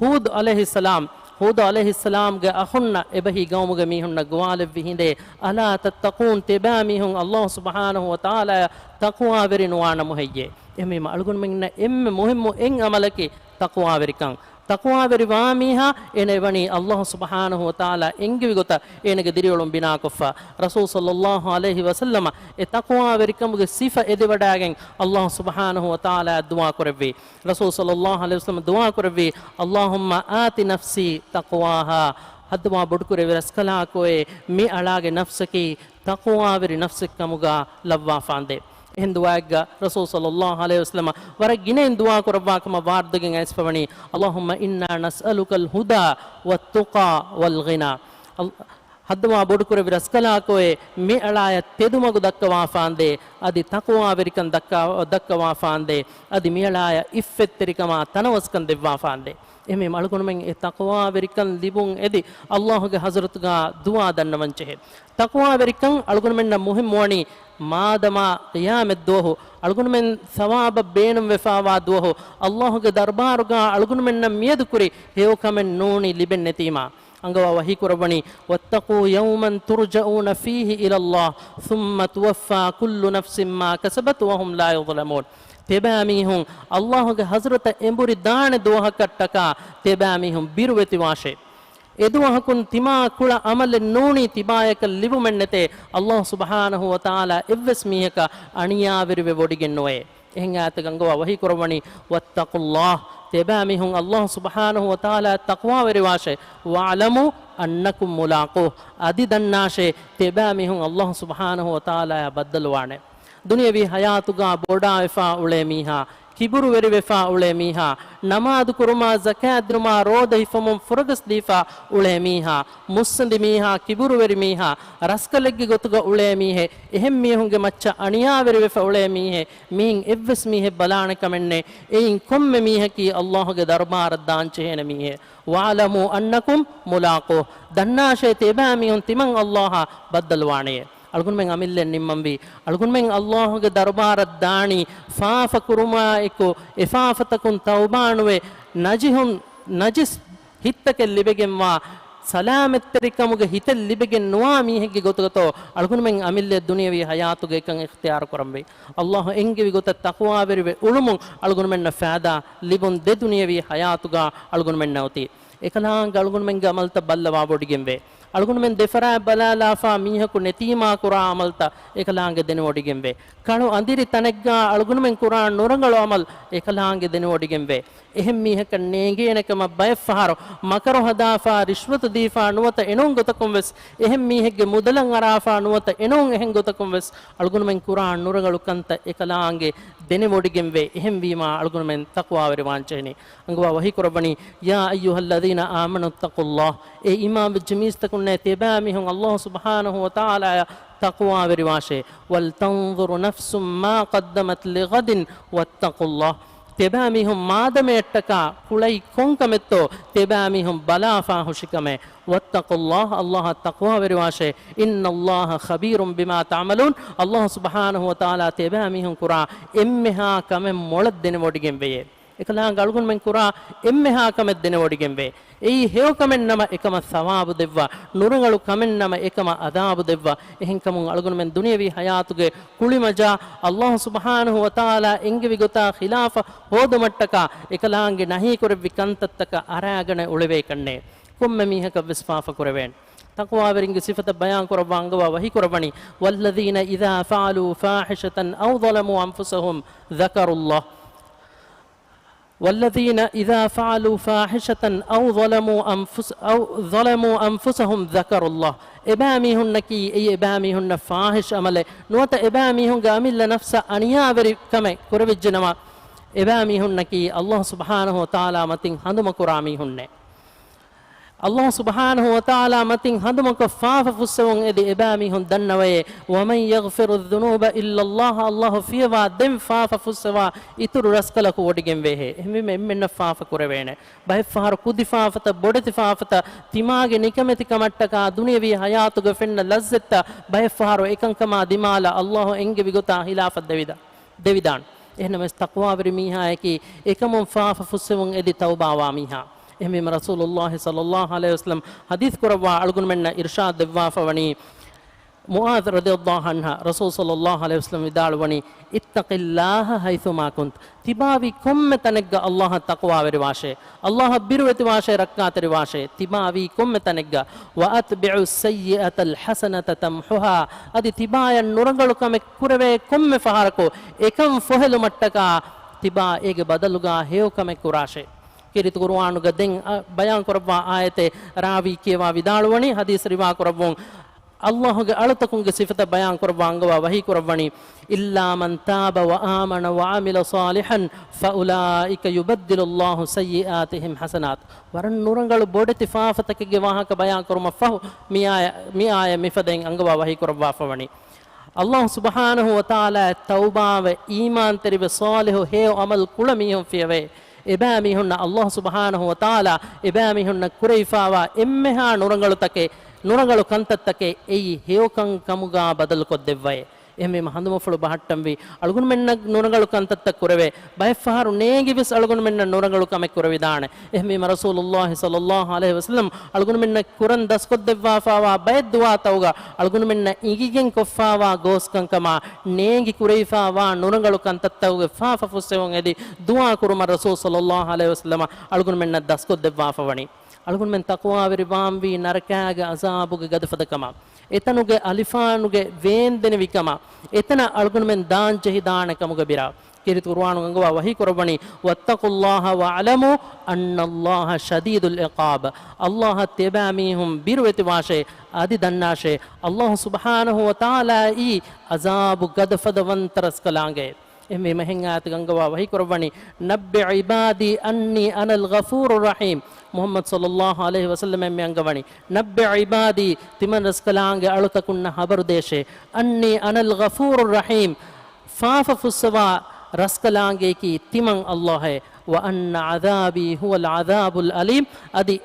ހޫދު ޢަލައިހިއްސަލާމް، ހޫދު ޢަލައިހިއްސަލާމްގެ އަޚުންނަށް އެބަހީ ޤައުމުގެ މީހުންނަށް ގޮވާލެއްވި ހިނދޭ، "ألا تتقون" ތިޔަބައިމީހުން ﷲ ސުބްޙާނަހޫ ވަތަޢާލާއަށް ތަޤްވާވެރި ނުވާނަމު ހެއްޔޭ؟ އެހެންވީމަ، އަޅުގަނޑުމެންނަށް އެންމެ މުހިއްމު އެއް ޢަމަލަކީ ތަޤްވާވެރިކަން. ތަޤްވާވެރިވާ މީހާ އޭނަ އެވަނީ ﷲ ސުބްޙާނަހޫ ވަތަޢާލާ އެންގެވި ގޮތަށް އޭނަގެ ދިރިއުޅުން ބިނާކޮށްފަ. ރަސޫލު ޞައްލަﷲ ޢަލައިހި ވަސައްލަމަ އެ ތަޤްވާވެރިކަމުގެ ސިފަ އެދިވަޑައިގެން ﷲ ސުބްޙާނަހޫ ވަތަޢާލާއަށް ދުޢާ ކުރެއްވި. ރަސޫލު ޞައްލަﷲ ޢަލައިހި ވަސައްލަމަ ދުޢާ ކުރެއްވީ، "اللهم آت نفسي تقواها." ހައްދަވާ ބޮޑުކުރެއްވި ރަސްކަލާކޮއޭ، މި އަޅާގެ ނަފްސަކީ ތަޤްވާވެރި ނަފްސެއްކަމުގަ ލައްވާފާނދޭ. އެހެން ދުޢާއެއްގަ ރަސޫލު ޞައްލަﷲ ޢަލައިހި ވަސައްލަމަ ވަރަށް ގިނައިން ދުޢާ ކުރައްވާ ކަމަށް ވާރިދުވެގެން އައިސްފަވަނީ، "اللهم إنا نسألك الهدى والتقى والغنى." ހައްދަވާ ބޮޑުކުރެއްވި ރަސްކަލާކޮއޭ، މި އަޅާޔަށް ތެދުމަގު ދައްކަވާފާނދޭ، އަދި ތަޤްވާވެރިކަން ދައްކާ، ދައްކަވާފާނދޭ، އަދި މި އަޅާޔަށް އިއްފަތްތެރިކަމާ ތަނަވަސްކަން ދެއްވާފާނދޭ. އެހެންވީމަ، އަޅުގަނޑުމެން އެ ތަޤްވާވެރިކަން ލިބުން އެދި، ﷲގެ ޙަޟްރަތުގާ ދުޢާ ދަންނަވަންޖެހޭ. ތަޤްވާވެރިކަން އަޅުގަނޑުމެންނަށް މުހިއްމުވަނީ، މާދަމާ ޤިޔާމަތްދުވަހު އަޅުގަނޑުމެން ޘަވާބަށް ބޭނުންވެފާވާ ދުވަހު، ﷲގެ ދަރުބާރުގާ އަޅުގަނޑުމެންނަށް މިއަދުކުރި ހެޔޮކަމެއް ނޫނީ ލިބެންނެތީމާ. އަންގަވާ ވަޙީކުރައްވަނީ، "واتقوا يوما ترجعون فيه إلى الله ثم توفى كل نفس ما كسبت وهم لا يظلمون." ތިޔަބައިމީހުން ﷲގެ ޙަޟްރަތަށް އެނބުރި ދާނެ ދުވަހަކަށްޓަކާ ތިޔަބައިމީހުން ބިރުވެތިވާށޭ. އެދުވަހަކުން ތިމާ ކުޅަ ޢަމަލެއް ނޫނީ ތިބާޔަކަށް ލިބުމެއްނެތޭ، ﷲ ސުބްޙާނަހޫ ވަތަޢާލާ އެއްވެސް މީހަކަށް އަނިޔާވެރިވެ ވޮޑިގެން ނުވޭ. އެހެން އާޔަތެއް އަންގަވާ ވަޙީކުރައްވަނީ، "واتقوا الله." ތިޔަބައިމީހުން ﷲ ސުބްޙާނަހޫ ވަތަޢާލާއަށް ތަޤްވާވެރިވާށޭ. "واعلموا أنكم ملاقوه." އަދި ދަންނާށޭ، ތިޔަބައިމީހުން ﷲ ސުބްޙާނަހޫ ވަތަޢާލާއާ ބައްދަލުވާނެ. ދުނިޔަވީ ޙަޔާތުގާ ބޮޑާވެފާ އުޅޭ މީހާ، ކިބުރުވެރިވެފާ އުޅޭ މީހާ، ނަމާދު ކުރުމާ، ޒަކާތް ދިނުމާ، ރޯދަ ހިފަމުން ފުރަގަސްދީފާ އުޅޭ މީހާ، މުއްސަނދި މީހާ، ކިބުރުވެރި މީހާ، ރަސްކަލެއްގެ ގޮތުގަ އުޅޭ މީހެއް، އެހެން މީހުންގެ މައްޗަށް އަނިޔާވެރިވެފަ އުޅޭ މީހެއް، މިއިން އެއްވެސް މީހެއް ބަލާނެ ކަމެއްނެތް. އެއިން ކޮންމެ މީހަކީ ﷲގެ ދަރުބާރަށް ދާން ޖެހޭނެ މީހެއް. "واعلموا أنكم ملاقوه." ދަންނާށޭ، ތިޔަބައިމީހުން ތިމަން ﷲއާ ބައްދަލުވާނެޔޭ. އަޅުގަނޑުމެން އަމިއްލައަށް ނިންމަންވީ، އަޅުގަނޑުމެން ﷲގެ ދަރުބާރަށް ދާނީ ފާފަ ކުރުމާއެކު، އެ ފާފަތަކުން ތައުބާނުވެ، ނަޖިހުން، ނަޖިސް ހިތްތަކެއް ލިބެގެންވާ، ސަލާމަތްތެރިކަމުގެ ހިތެއް ލިބެގެން ނުވާ މީހެއްގެ ގޮތުގަތޯ އަޅުގަނޑުމެން އަމިއްލައަށް ދުނިޔަވީ ޙަޔާތުގަ އެކަން އިޚްތިޔާރު ކުރަންވީ؟ ﷲ އެންގެވި ގޮތަށް ތަޤްވާވެރިވެ އުޅުމުން އަޅުގަނޑުމެންނަށް ފައިދާ ލިބުން ދޭ، ދުނިޔަވީ ޙަޔާތުގަ އަޅުގަނޑުމެންނަށް އޮތީ. އެކަލާނގެ އަޅުގަނޑުމެންގެ ޢަމަލުތައް ބައްލަވާ ވޮޑިގެންވޭ. އަޅުގަނޑުމެން ދެފަރާތް ބަލާލާފާ މީހަކު ނެތީމާ ކުރާ ޢަމަލުތައް އެކަލާނގެ ދެނެވޮޑިގެންވޭ. ކަޅު އަނދިރި ތަނެއްގާ އަޅުގަނޑުމެން ކުރާ ނުރަނގަޅު ޢަމަލު އެކަލާނގެ ދެނެވޮޑިގެންވޭ. އެހެން މީހަކަށް ނޭނގޭނެ ކަމަށް ބައެއްފަހަރު މަކަރު ހަދާފާ، ރިޝްވަތު ދީފާ ނުވަތަ އެނޫން ގޮތަކުން ވެސް، އެހެން މީހެއްގެ މުދަލަށް އަރާފާ ނުވަތަ އެނޫން އެހެން ގޮތަކުން ވެސް އަޅުގަނޑުމެން ކުރާ ނުރަނގަޅު ކަންތައް އެކަލާނގެ ދެނެވޮޑިގެންވޭ. އެހެންވީމާ އަޅުގަނޑުމެން ތަޤްވާވެރިވާންޖެހެނީ. އަންގަވާ ވަޙީކުރައްވަނީ، "يا أيها الذين آمنوا اتقوا الله." އޭ އީމާންވެއްޖެ މީސްތަކުންނޭ، ތިޔަބައިމީހުން ﷲ ސުބްޙާނަހޫ ވަތަޢާލާއަށް ތަޤްވާވެރިވާށޭ. "ولتنظر نفس ما قدمت لغد واتقوا الله." ތިބާމީހުން މާދަމަޔަށްޓަކާ ކުޅައި ކޮންކަމެއްތޯ ތިބާމީހުން ބަލާފާ ހުށިކަމެއް. وَاتَّقُوا اللَّهَ، އައްލާހަށް ތަޤްވާވެރިވާށޭ. إِنَّ اللَّهَ خَبِيرٌ بِمَا تَعْمَلُونَ. އައްލާހު ސުބްޙާނަހު ވަތަޢާލާ ތިބާމީހުން ކުރާ އެންމެހާ ކަމެއް މޮޅަށް ދެނެވޮޑިގެންވެޔޭ. އެކަލާނގެ އަޅުގަނޑުމެން ކުރާ އެންމެހާ ކަމެއް ދެނެވޮޑިގެންވޭ. އެއީ ހެޔޮ ކަމެއްނަމަ އެކަމަށް ސަވާބު ދެއްވާ، ނުރަނގަޅު ކަމެއްނަމަ އެކަމަށް އަދާބު ދެއްވާ. އެހެންކަމުން އަޅުގަނޑުމެން ދުނިޔަވީ ޙަޔާތުގެ ކުޅިމަޖާ އައްލާހު ސުބްޙާނަހު ވަތަޢާލާ އެންގެވި ގޮތާ ޚިލާފަށް ހޯދުމަށްޓަކާ އެކަލާނގެ ނަހީކުރެއްވި ކަންތައްތަކަށް އަރާގަނެ އުޅެވޭ ކަންނޭ. ކޮންމެ މީހަކަށް ވެސް ފާފަ ކުރެވޭނެ. ތަޤްވާވެރިންގެ ސިފަތައް ބަޔާން ކުރައްވާ އަންގަވާ ވަޙީ ކުރައްވަނީ، وَالَّذِينَ إِذَا فَعَلُوا فَاحِشَةً أَوْ ظَلَمُوا أَنفُسَهُمْ ذَكَرُوا اللَّهَ وَالَّذِينَ إِذَا فَعَلُوا فَاحِشَةً أَوْ ظَلَمُوا أَنفُس-، أَوْ ظَلَمُوا أَنفُسَهُمْ ذَكَرُوا اللَّهَ. އެބައިމީހުންނަކީ، އެއީ އެބައިމީހުންނަށް ފާޙިޝް ޢަމަލެއް ނުވަތަ އެބައިމީހުންގެ އަމިއްލަ ނަފްސަށް އަނިޔާވެރި ކަމެއް ކުރެވިއްޖެނަމަ، އެބައިމީހުންނަކީ އައްލާހު ސުބްޙާނަހު ވަތަޢާލާ މަތިން ހަނދުމަކުރާ މީހުންނޭ. އައްލާހު ސުބްޙާނަހު ވަތަޢާލާ މަތިން ހަނދުމަކޮށް ފާފަ ފުއްސެވުން އެދި އެބައިމީހުން ދަންނަވައޭ، وَمَن يَغْفِرُ الذُّنُوبَ إِلَّا اللَّهُ، އައްލާހު ފިޔަވާ ދެން ފާފަ ފުއްސެވާ އިތުރު ރަސްކަލަކު ވޮޑިގެންވޭހޭ. އެހެންވީމަ އެންމެންނަށް ފާފަ ކުރެވޭނެ. ބައެއްފަހަރު ކުދި ފާފަތައް، ބޮޑެތި ފާފަތައް، ތިމާގެ ނިކަމެތިކަމަށްޓަކާ ދުނިޔަވީ ޙަޔާތުގަ ފެންނަ ލައްޒަތްތައް ބައެއްފަހަރު އެކަންކަމާ ދިމާލަށް އައްލާހު އެންގެވި ގޮތާ ޚިލާފަށް ދެވިދާނެ. ދެވިދާނެ. އެހެންނަމަވެސް ތަޤްވާވެރި މީހާޔަކީ އެކަމުން ފާފަ ފުއްސެވުން އެދި ތައުބާވާ މީހާ. އެހެންވީމަ ރަސޫލުﷲ ޞައްލަﷲ ޢަލައިހި ވަސައްލަމް ޙަދީޘް ކުރައްވާ އަޅުގަނޑުމެންނަށް އިރުޝާދު ދެއްވާފަ ވަނީ، މުޢާޛް ރަޟިޔަﷲ ޢަންހަ، ރަސޫލު ޞައްލަﷲ ޢަލައިހި ވަސައްލަމް ވިދާޅުވަނީ، اتَّقِ اللَّهَ حَيْثُمَا كُنتَ. ތިބާވީ ކޮންމެ ތަނެއްގަ އައްލާހަށް ތަޤްވާވެރިވާށޭ. އައްލާހަށް ބިރުވެތިވާށޭ، ރައްކާތެރިވާށޭ. ތިބާވީ ކޮންމެ ތަނެއްގަ. وَأَتْبِعِ السَّيِّئَةَ الْحَسَنَةَ تَمْحُهَا. އަދި ތިބާޔަށް ނުރަނގަޅު ކަމެއް ކުރެވޭ ކޮންމެ ފަހަރަކު އެކަން ފޮހެލުމަށްޓަކާ ތިބާ އޭގެ ބަދަލުގަ ހެޔޮ ކަމެއް ކުރާށޭ. ކީރިތި ޤުރުއާނުގަ ދެން އަ، ބަޔާން ކުރައްވާ އާޔަތެއް ރާވީ ކިޔަވާ ވިދާޅުވަނީ، ޙަދީޘް ރިވާ ކުރައްވުން، އައްލާހުގެ އަޅުތަކުންގެ ސިފަތައް ބަޔާން ކުރައްވާ އަންގަވާ ވަޙީ ކުރައްވަނީ، إِلَّا مَن تَابَ وَآمَنَ وَعَمِلَ صَالِحًا فَأُولَٰئِكَ يُبَدِّلُ اللَّهُ سَيِّئَاتِهِمْ حَسَنَاتٍ. ވަރަށް ނުރަނގަޅު ބޮޑެތި ފާފަތަކެއްގެ ވާހަކަ ބަޔާން ކުރުމަށް ފަހު، މިއާޔަ، މިއާޔަ މިފަދައިން އަންގަވާ ވަޙީ ކުރައްވާފަ ވަނީ، އައްލާހު ސުބްޙާނަހު ވަތަޢާލާއަށް ތައުބާވެ، އީމާންތެރިވެ، ޞާލިޙު ހެޔޮ ޢަމަލު ކުޅަ މީހުން ފިޔަވައި، އެބައިމީހުންނަށް އައްލާހު ސުބްޙާނަހު ވަތަޢާލާ އެބައިމީހުންނަށް ކުރެވިފާވާ އެންމެހާ ނުރަނގަޅުތަކެއް، ނުރަނގަޅު ކަންތައްތަކެއް އެއީ ހެޔޮކަން ކަމުގަ ބަދަލުކޮށްދެއްވައޭ. އެހެންވީމަ ހަނދުމަފުޅު ބަހައްޓަންވީ، އަޅުގަނޑުމެންނަށް ނުރަނގަޅު ކަންތައްތައް ކުރެވޭ، ބައެއްފަހަރު ނޭނގިވެސް އަޅުގަނޑުމެންނަށް ނުރަނގަޅު ކަމެއް ކުރެވިދާނެ. އެހެންވީމަ ރަސޫލުﷲ ޞައްލަﷲ ޢަލައިހި ވަސައްލަމް އަޅުގަނޑުމެންނަށް ކުރަން ދަސްކޮށްދެއްވާފާވާ ބައެއް ދުޢާތަކުގަ އަޅުގަނޑުމެންނަށް އިނގިގެން ކޮށްފާވާ ގޯސްކަންކަމާ ނޭނގި ކުރެވިފާވާ ނުރަނގަޅު ކަންތައްތަކުގެ ފާފަ ފުއްސެވުން އެދި ދުޢާ ކުރުމަށް ރަސޫލު ޞައްލަﷲ ޢަލައިހި ވަސައްލަމަ އަޅުގަނޑުމެންނަށް ދަސްކޮށްދެއްވާފަ ވަނީ. އަޅުގަނޑުމެން ތަޤްވާވެރިވާންވީ ނަރަކާގެ ޢަޛާބުގެ ގަދަފަދަކަމަށް، އެތަނުގެ އަލިފާނުގެ ވޭންދެނިވިކަމަށް، އެތަނަށް އަޅުގަނޑުމެން ދާންޖެހިދާނެ ކަމުގެ ބިރާ. ކީރިތި ޤުރުއާނު އަންގަވާ ވަޙީ ކުރައްވަނީ، وَاتَّقُوا اللَّهَ وَاعْلَمُوا أَنَّ اللَّهَ شَدِيدُ الْعِقَابِ. އައްލާހަށް ތިބާމީހުން ބިރުވެތިވާށޭ، އަދި ދަންނާށޭ، އައްލާހު ސުބްޙާނަހު ވަތަޢާލާއީ ޢަޛާބު ގަދަފަދަ ވަންތަ ރަސްކަލާނގެ. އެހެންވީމަ އެހެން އާޔަތެއް އަންގަވާ ވަޙީ ކުރައްވަނީ، نَبِّئْ عِبَادِي أَنِّي أَنَا الْغَفُورُ الرَّحِيمُ. މުޙައްމަދު ޞައްލަﷲ ޢަލައިހި ވަސައްލަމަށް މި އަންގަވަނީ، نَبِّئْ عِبَادِي، ތިމަން ރަސްކަލާނގެ އަޅުތަކުންނަށް ޚަބަރު ދޭށޭ، أَنِّي أَنَا الْغَفُورُ الرَّحِيمُ، ފާފަ ފުއްސަވާ ރަސްކަލާނގެއަކީ ތިމަން އައްލާހޭ، وَأَنَّ عَذَابِي هُوَ الْعَذَابُ الْأَلِيمُ، އަދި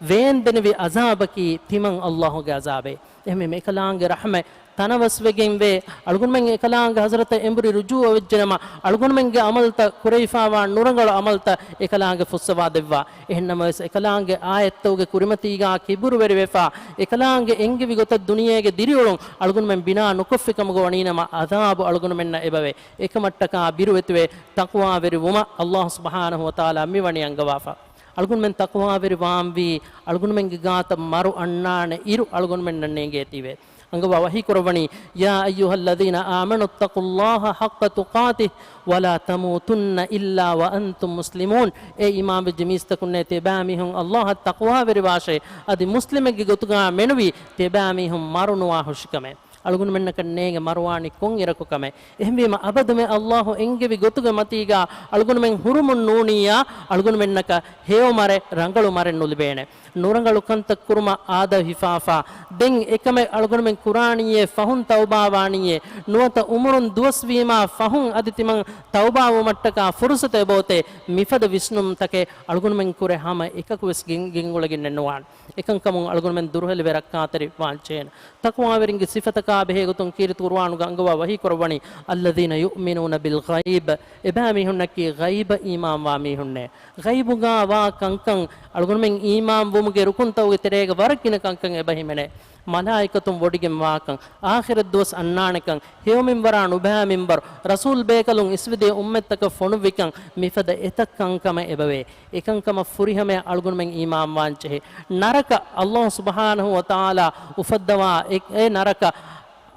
ވޭންދެނިވި ޢަޛާބަކީ ތިމަން އައްލާހުގެ ޢަޛާބޭ. އެހެންވީމަ އެކަލާނގެ ރަޙްމަތް ތަނަވަސްވެގެންވޭ. އަޅުގަނޑުމެން އެކަލާނގެ ޙަޟްރަތަށް އެނބުރި ރުޖޫޢަވެއްޖެނަމަ، އަޅުގަނޑުމެންގެ ޢަމަލުތައް، ކުރެވިފާވާ ނުރަނގަޅު ޢަމަލުތައް އެކަލާނގެ ފުއްސަވާ ދެއްވާ. އެހެންނަމަވެސް، އެކަލާނގެ އާޔަތްތަކުގެ ކުރިމަތީގާ ކިބުރުވެރިވެފާ، އެކަލާނގެ އެންގެވި ގޮތަށް ދުނިޔޭގެ ދިރިއުޅުން އަޅުގަނޑުމެން ބިނާ ނުކޮށްފި ކަމުގަ ވަނީނަމަ، ޢަޛާބު އަޅުގަނޑުމެންނަށް އެބަވޭ. އެކަމަށްޓަކާ ބިރުވެތިވެ، ތަޤްވާވެރިވުމަށް އައްލާހު ސުބްޙާނަހު ވަތަޢާލާ މިވަނީ އަންގަވާފަ. އަޅުގަނޑުމެން ތަޤްވާވެރިވާންވީ، އަޅުގަނޑުމެންގެ ގާތަށް މަރު އަންނާނެ އިރު އަޅުގަނޑުމެންނަށް ނޭނގޭތީވެ. އަންގަވާ ވަޙީ ކުރައްވަނީ، يَا أَيُّهَا الَّذِينَ آمَنُوا اتَّقُوا اللَّهَ حَقَّ تُقَاتِهِ وَلَا تَمُوتُنَّ إِلَّا وَأَنْتُمْ مُسْلِمُونَ. އޭ އީމާންވެއްޖެ މީސްތަކުންނޭ، ތިބާމީހުން އައްލާހަށް ތަޤްވާވެރިވާށޭ، އަދި މުސްލިމެއްގެ ގޮތުގަ މެނުވީ ތިބާމީހުން މަރު ނުވާ ހުށިކަމެއް. އަޅުގަނޑުމެންނަކަށް ނޭނގެ މަރުވާނީ ކޮން އިރަކު ކަމެއް؟ އެހެންވީމަ، އަބަދުމެ އައްލާހު އެންގެވި ގޮތުގެ މަތީގަ އަޅުގަނޑުމެން ހުރުމުން ނޫނިއްޔާ، އަޅުގަނޑުމެންނަކަށް ހެޔޮ މަރެއް، ރަނގަޅު މަރެއް ނުލިބޭނެ. ނުރަނގަޅު ކަންތައް ކުރުމަށް އާދަ ހިފާފާ. ދެން އެކަމެއް އަޅުގަނޑުމެން ކުރާނީއޭ، ފަހުން ތައުބާވާނީއޭ. ނުވަތަ އުމުރުން ދުވަސްވީމާ ފަހުން އަދި ތިމަން ތައުބާވުމަށްޓަކާ ފުރުސަތު އެބައޮތޭ. މިފަދަ ވިސްނުންތަކެއް އަޅުގަނޑުމެން ކުރެ ހަމަ އެކަކުވެސް ގެން-، ގެންގުޅެގެންނެއް ނުވާނެ. އެކަންކަމުން އަޅުގަނޑުމެން ދުރުހެލިވެ ރައްކާތެރި ވާންޖެހޭނެ. ތަޤްވާވެރިންގެ ސިފަތަކާ ބެހޭގޮތުން ކީރިތި ޤުރުއާނުގަ އަންގަވާ ވަޙީ ކުރައްވަނީ، الذين يؤمنون بالغيب. އެބައިމީހުންނަކީ ޣައިބަށް އީމާންވާ މީހުންނޭ. ޣައިބުގާ ވާ ކަންކަން އަޅުގަނޑުމެން އީމާންވުމުގެ ރުކުންތަކުގެ ތެރޭގަ ވަރަށް ގިނަ ކަންކަން އެބަ ހިމެނޭ. މަލާއިކަތުން ވޮޑިގެން ވާކަން، އާޚިރަތް ދުވަސް އަންނާނެކަން، ހެޔޮ މިންވަރާ ނުބައި މިންވަރު، ރަސޫލް ބޭކަލުން އިސްވެދިޔަ އުއްމަތްތަކަށް ފޮނުއްވިކަން، މިފަދަ އެތައް ކަންކަމެއް އެބަވޭ. އެކަންކަމަށް ފުރިހަމަޔަށް އަޅުގަނޑުމެން އީމާންވާންޖެހޭ. ނަރަކަ، އައްލާހު ސުބްޙާނަހު ވަތަޢާލާ އުފައްދަވާ އެ، އެ ނަރަކަ،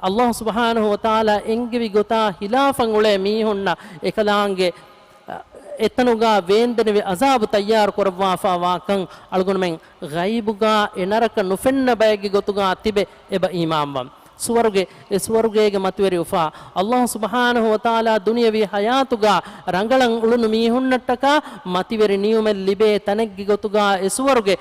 އައްލާހު ސުބްޙާނަހު ވަތަޢާލާ އެންގެވި ގޮތާ ހިލާފަށް އުޅޭ މީހުންނަށް އެކަލާނގެ، އެ، އެތަނުގާ ވޭންދެނިވި ޢަޒާބު ތައްޔާރު ކުރައްވާފާވާކަން އަޅުގަނޑުމެން ޣައިބުގާ އެ ނަރަކަ ނުފެންނަ ބައެއްގެ ގޮތުގާ ތިބެ އެބަ އީމާންވަން. ސުވަރުގެ، އެ ސުވަރުގޭގެ މަތިވެރި އުފާ، އައްލާހު ސުބްޙާނަހު ވަތަޢާލާ ދުނިޔަވީ ޙަޔާތުގާ ރަނގަޅަށް އުޅުނު މީހުންނަށްޓަކާ މަތިވެރި ނިޢުމަތް ލިބޭ ތަނެއްގެ ގޮތުގާ އެ ސުވަރުގެ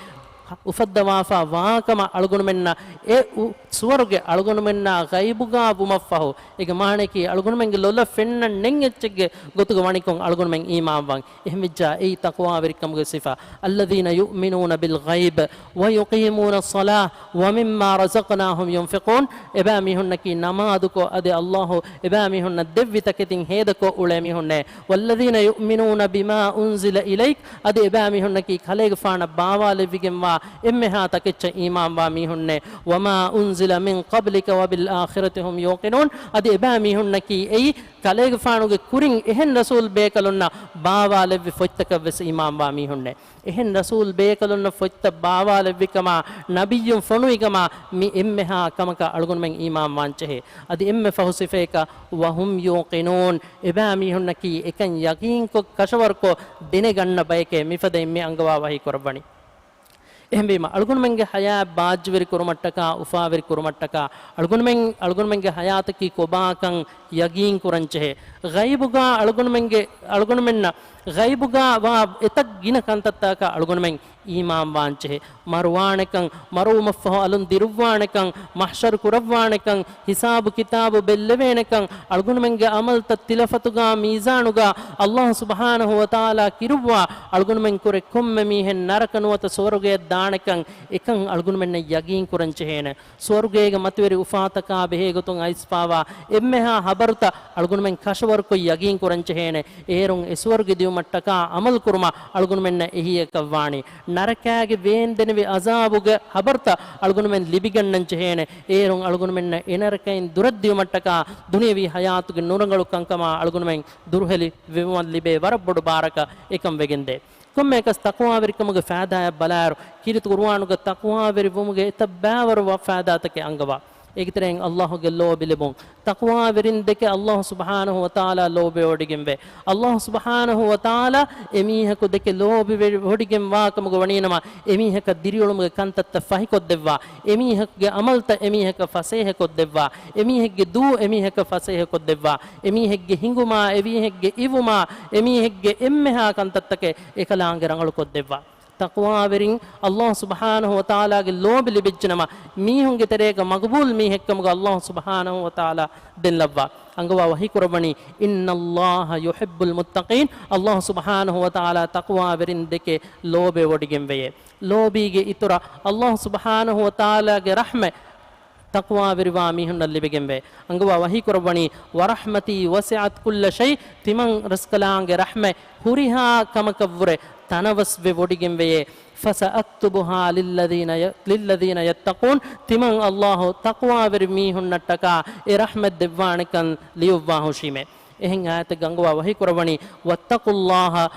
އުފައްދަވާފާ ވާކަމަށް އަޅުގަނޑުމެންނަށް އެ އު-، ސުވަރުގެ އަޅުގަނޑުމެންނާ ޣައިބުގާ ވުމަށްފަހު، އޭގެ މާނައަކީ އަޅުގަނޑުމެންގެ ލޮލަށް ފެންނަން ނެތް އެއްޗެއްގެ ގޮތުގަ ވަނިކޮށް އަޅުގަނޑުމެން އީމާންވަން. އެހެންވެއްޖާ އެއީ ތަޤްވާވެރިކަމުގެ ސިފަ. الذين يؤمنون بالغيب ويقيمون الصلاة ومما رزقناهم ينفقون. އެބައިމީހުންނަކީ ނަމާދުކޮށް އަދި އައްލާހު އެބައިމީހުންނަށް ދެއްވި ތަކެތިން ހޭދަކޮށް އުޅޭ މީހުންނޭ. والذين يؤمنون بما أنزل إليك. އަދި އެބައިމީހުންނަކީ ކަލޭގެފާނަށް ބާވާލެއްވިގެންވާ އެންމެހާ ތަކެއްޗަށް އީމާންވާ މީހުންނޭ. وما أنزل من قبلك وبالآخرة هم يوقنون. އަދި އެބައިމީހުންނަކީ އެއީ ކަލޭގެފާނުގެ ކުރިން އެހެން ރަސޫލް ބޭކަލުންނަށް ބާވާލެއްވި ފޮތްތަކަށްވެސް އީމާންވާ މީހުންނޭ. އެހެން ރަސޫލް ބޭކަލުންނަށް ފޮތްތައް ބާވާލެއްވިކަމާ، ނަބިއްޔުން ފޮނުވިކަމާ، މި އެންމެހާ ކަމަކަށް އަޅުގަނޑުމެން އީމާންވާންޖެހޭ. އަދި އެންމެ ފަހު ސިފައަކަށް، وهم يوقنون، އެބައިމީހުންނަކީ އެކަން ޔަގީންކޮށް ކަށަވަރުކޮށް ދެނެގަންނަ ބަޔެކޭ މިފަދައިން މި އަންގަވާ ވަޙީ ކުރައްވަނީ. އެހެންވީމަ، އަޅުގަނޑުމެންގެ ޙަޔާތް ބާއްޖަވެރި ކުރުމަށްޓަކާ، އުފާވެރި ކުރުމަށްޓަކާ، އަޅުގަނޑުމެން، އަޅުގަނޑުމެންގެ ޙަޔާތަކީ ކޮބާކަން ޔަގީން ކުރަންޖެހޭ. ޣައިބުގާ އަޅުގަނޑުމެންގެ، އަޅުގަނޑުމެންނަށް ޣައިބުގާ ވާ އެތައް ގިނަ ކަންތައްތަކަށް އަޅުގަނޑުމެން އީމާންވާންޖެހޭ. މަރުވާނެކަން، މަރުވުމަށްފަހު އަލުން ދިރުއްވާނެކަން، މަޙްޝަރު ކުރައްވާނެކަން، ހިސާބު ކިތާބު ބެއްލެވޭނެކަން، އަޅުގަނޑުމެންގެ ޢަމަލުތައް ތިލަފަތުގާ މީޒާނުގާ އައްލާހު ސުބްޙާނަހު ވަތަޢާލާ ކިރުއްވާ އަޅުގަނޑުމެން ކުރެ ކޮންމެ މީހެއް ނަރަކަ ނުވަތަ ސުވަރުގެއަށް ދާނެކަން އެކަން އަޅުގަނޑުމެންނަށް ޔަގީން ކުރަން ޖެހޭނެ. ސުވަރުގޭގެ މަތިވެރި އުފާތަކާ ބެހޭގޮތުން އައިސްފާވާ އެންމެހާ ހަބަރުތައް އަޅުގަނޑުމެން ކަށަވަރުކޮށް ޔަގީން ކުރަން ޖެހޭނެ. އޭރުން އެ ސުވަރުގެ ދިއުމަށްޓަކާ ޢަމަލު ކުރުމަށް އަޅުގަނޑުމެންނަށް އެހީއަކަށްވާނީ. ނަރަކާގެ ވޭންދެނިވި ޢަޒާބުގެ ހަބަރުތައް އަޅުގަނޑުމެން ލިބިގަންނަން ޖެހޭނެ. އޭރުން އަޅުގަނޑުމެންނަށް އެ ނަރަކައިން ދުރަށްދިއުމަށްޓަކާ ދުނިޔަވީ ޙަޔާތުގެ ނުރަނގަޅު ކަންކަމާ އަޅުގަނޑުމެން ދުރުހެލި ވެވުމަށް ލިބޭ ވަރަށް ބޮޑު ބާރަކަށް އެކަން ވެގެންދޭ. ކޮންމެއަކަސް ތަޤްވާވެރިކަމުގެ ފައިދާއަށް ބަލާއިރު، ކީރިތި ޤުރުއާނުގަ ތަޤްވާވެރިވުމުގެ އެތައް ބައިވަރު ވަ-، ފައިދާތަކެއް އަންގަވާ. އޭގެތެރެއިން އައްލާހުގެ ލޯބި ލިބުން. ތަޤްވާވެރިން ދެކެ އައްލާހު ސުބްޙާނަހު ވަތަޢާލާ ލޯބިވެވޮޑިގެންވޭ. އައްލާހު ސުބްޙާނަހު ވަތަޢާލާ އެމީހަކު ދެކެ ލޯބިވެ-، ވޮޑިގެންވާކަމުގަ ވަނީނަމަ، އެމީހަކަށް ދިރިއުޅުމުގެ ކަންތައްތައް ފަހިކޮށްދެއްވާ. އެމީހަކުގެ ޢަމަލުތައް އެމީހަކަށް ފަސޭހަކޮށްދެއްވާ. އެމީހެއްގެ ދޫ އެމީހަކަށް ފަސޭހަކޮށްދެއްވާ. އެމީހެއްގެ ހިނގުމާ، އެމީހެއްގެ އިވުމާ، އެމީހެއްގެ އެންމެހާ ކަންތައްތަކެއް އެކަލާނގެ ރަނގަޅުކޮށްދެއްވާ. ތަޤްވާވެރިން އައްލާހު ސުބްޙާނަހު ވަތަޢާލާގެ ލޯބި ލިބިއްޖެނަމަ، މީހުންގެ ތެރޭގަ މަޤްބޫލް މީހެއްކަމުގަ އައްލާހު ސުބްޙާނަހު ވަތަޢާލާ ދެން ލައްވާ. އަންގަވާ ވަޙީ ކުރައްވަނީ، إِنَّ اللَّهَ يُحِبُّ الْمُتَّقِينَ، އައްލާހު ސުބްޙާނަހު ވަތަޢާލާ ތަޤްވާވެރިން ދެކެ ލޯބިވެވޮޑިގެންވެޔޭ. ލޯބީގެ އިތުރަށް އައްލާހު ސުބްޙާނަހު ވަތަޢާލާގެ ރަޙްމަތް ތަޤްވާވެރިވާ މީހުންނަށް ލިބިގެންވޭ. އަންގަވާ ވަޙީ ކުރައްވަނީ، وَرَحْمَتِي وَسِعَتْ كُلَّ شَيْءٍ، ތިމަން ރަސްކަލާނގެ ރަޙްމަތް ހުރިހާ ކަމަކަށްވުރެ ތަނަވަސްވެ ވޮޑިގެންވެޔޭ. فَسَأَكْتُبُهَا لِلَّذِينَ ޔަ-، لِلَّذِينَ يَتَّقُونَ، ތިމަން އައްލާހު ތަޤްވާވެރި މީހުންނަށްޓަކާ އެ ރަޙްމަތް ދެއްވާނެކަން ލިޔުއްވާހުށީމޭ. އެހެން އާޔަތެއް އަންގަވާ ވަޙީ ކުރައްވަނީ، وَاتَّقُوا اللَّهَ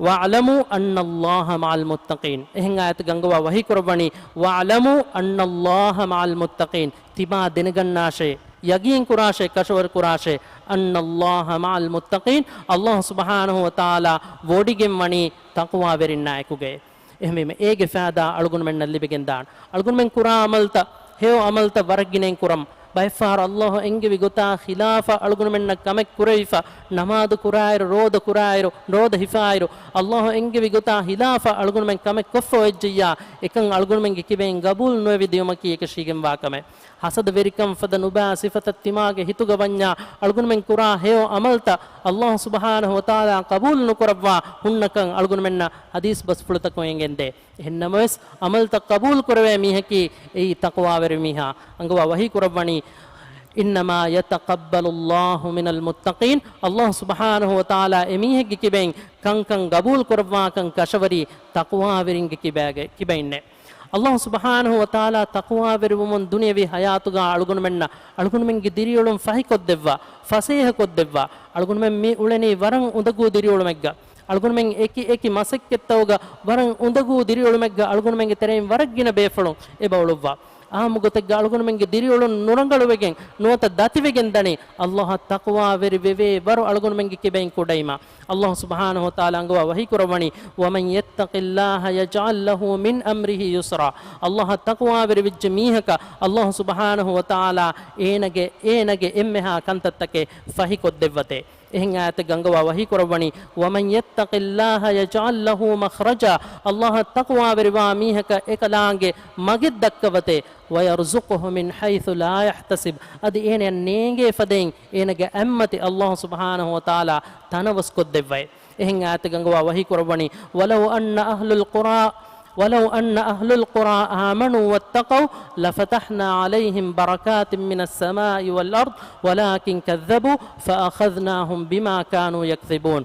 وَاعْلَمُوا أَنَّ اللَّهَ مَعَ الْمُتَّقِينَ. އެހެން އާޔަތެއް އަންގަވާ ވަޙީ ކުރައްވަނީ، وَاعْلَمُوا أَنَّ اللَّهَ مَعَ الْمُتَّقِينَ. ތިބާ ދެނެގަންނާށޭ، ޔަގީން ކުރާށޭ، ކަށަވަރު ކުރާށޭ، أَنَّ اللَّهَ مَعَ الْمُتَّقِينَ، އައްލާހު ސުބްޙާނަހު ވަތަޢާލާ ވޮޑިގެން ވަނީ ތަޤްވާވެރިންނާ އެކުގައޭ. އެހެންވީމަ، އޭގެ ފައިދާ އަޅުގަނޑުމެންނަށް ލިބިގެންދާނެ. އަޅުގަނޑުމެން ކުރާ ޢަމަލުތައް، ހެޔޮ ޢަމަލުތައް ވަރަށް ގިނައިން ކުރަމު. ބައެއްފަހަރު ﷲ އެންގެވި ގޮތާ ޚިލާފަށް އަޅުގަނޑުމެންނަށް ކަމެއް ކުރެވިފަ، ނަމާދު ކުރާއިރު، ރޯދަ ކުރާއިރު، ރޯދަ ހިފާއިރު، ﷲ އެންގެވި ގޮތާ ޚިލާފަށް އަޅުގަނޑުމެން ކަމެއް ކޮށްފަ އޮތްޖެއްޔާ، އެކަން އަޅުގަނޑުމެންގެ ކިބައިން ގަބޫލު ނުވެވި ދިޔުމަކީ އެކަށީގެންވާ ކަމެއް. ޙަސަދަވެރިކަން ފަދަ ނުބާ ސިފަތައް ތިމާގެ ހިތުގަ ވަންޏާ، އަޅުގަނޑުމެން ކުރާ ހެޔޮ ޢަމަލުތައް ﷲ ސުބްޙާނަހޫ ވަތަޢާލާ ޤަބޫލު ނުކުރައްވާ ހުންނަކަން އަޅުގަނޑުމެންނަށް ޙަދީޘް ބަސްފުޅުތަކުން އެނގެންދޭ. އެހެންނަމަވެސް، ޢަމަލުތައް ޤަބޫލު ކުރެވޭ މީހަކީ އެއީ ތަޤްވާވެރި މީހާ. އަންގަވާ ވަޙީ ކުރައްވަނީ، إنما يتقبل الله من المتقين. ﷲ ސުބްޙާނަހޫ ވަތަޢާލާ އެމީހެއްގެ ކިބައިން ކަންކަން ގަބޫލު ކުރައްވާކަން ކަށަވަރީ ތަޤްވާވެރިންގެ ކިބައިގެ، ކިބައިންނޭ. ﷲ ސުބްޙާނަހޫ ވަތަޢާލާ ތަޤްވާވެރިވުމުން ދުނިޔަވީ ޙަޔާތުގަ އަޅުގަނޑުމެންނަށް، އަޅުގަނޑުމެންގެ ދިރިއުޅުން ފަހިކޮށްދެއްވާ، ފަސޭހަކޮށްދެއްވާ، އަޅުގަނޑުމެން މި އުޅެނީ ވަރަށް އުނދަގޫ ދިރިއުޅުމެއްގަ. އަޅުގަނޑުމެން އެކި އެކި މަސައްކަތްތަކުގަ ވަރަށް އުނދަގޫ ދިރިއުޅުމެއްގަ އަޅުގަނޑުމެންގެ ތެރެއިން ވަރަށް ގިނަ ބޭފުޅުން އެބަ އުޅުއްވާ. އާއްމު ގޮތެއްގަ އަޅުގަނޑުމެންގެ ދިރިއުޅުން ނުރަނގަޅުވެގެން ނުވަތަ ދަތިވެގެން ދަނީ، ﷲ އަށް ތަޤްވާވެރި ވެވޭ ވަރު އަޅުގަނޑުމެންގެ ކިބައިން ކުޑައިމާ. ﷲ ސުބްޙާނަހޫ ވަތަޢާލާ އަންގަވާ ވަޙީ ކުރައްވަނީ، ومن يتق الله يجعل له من أمره يسرا. ﷲ އަށް ތަޤްވާވެރި ވެއްޖެ މީހަކަށް ﷲ ސުބްޙާނަހޫ ވަތަޢާލާ އޭނަގެ، އޭނަގެ އެންމެހާ ކަންތައްތަކެއް ފަހިކޮށްދެއްވަތޭ. އެހެން އާޔަތެއްގަ އަންގަވާ ވަޙީ ކުރައްވަނީ، ومن يتق الله يجعل له مخرجا. ﷲ އަށް ތަޤްވާވެރިވާ މީހަކަށް އެކަލާނގެ މަގެއް ދައްކަވަތޭ، ويرزقه من حيث لا يحتسب. އަދި އޭނަޔަށް ނޭނގޭ ފަދައިން އޭނަގެ އަތްމަތި ﷲ ސުބްޙާނަހޫ ވަތަޢާލާ ތަނަވަސްކޮށްދެއްވައޭ. އެހެން އާޔަތެއްގަ އަންގަވާ ވަޙީ ކުރައްވަނީ، ولو أن أهل القرى، ولو أن أهل القرى آمنوا واتقوا لفتحنا عليهم بركات من السماء والأرض ولكن كذبوا فأخذناهم بما كانوا يكذبون.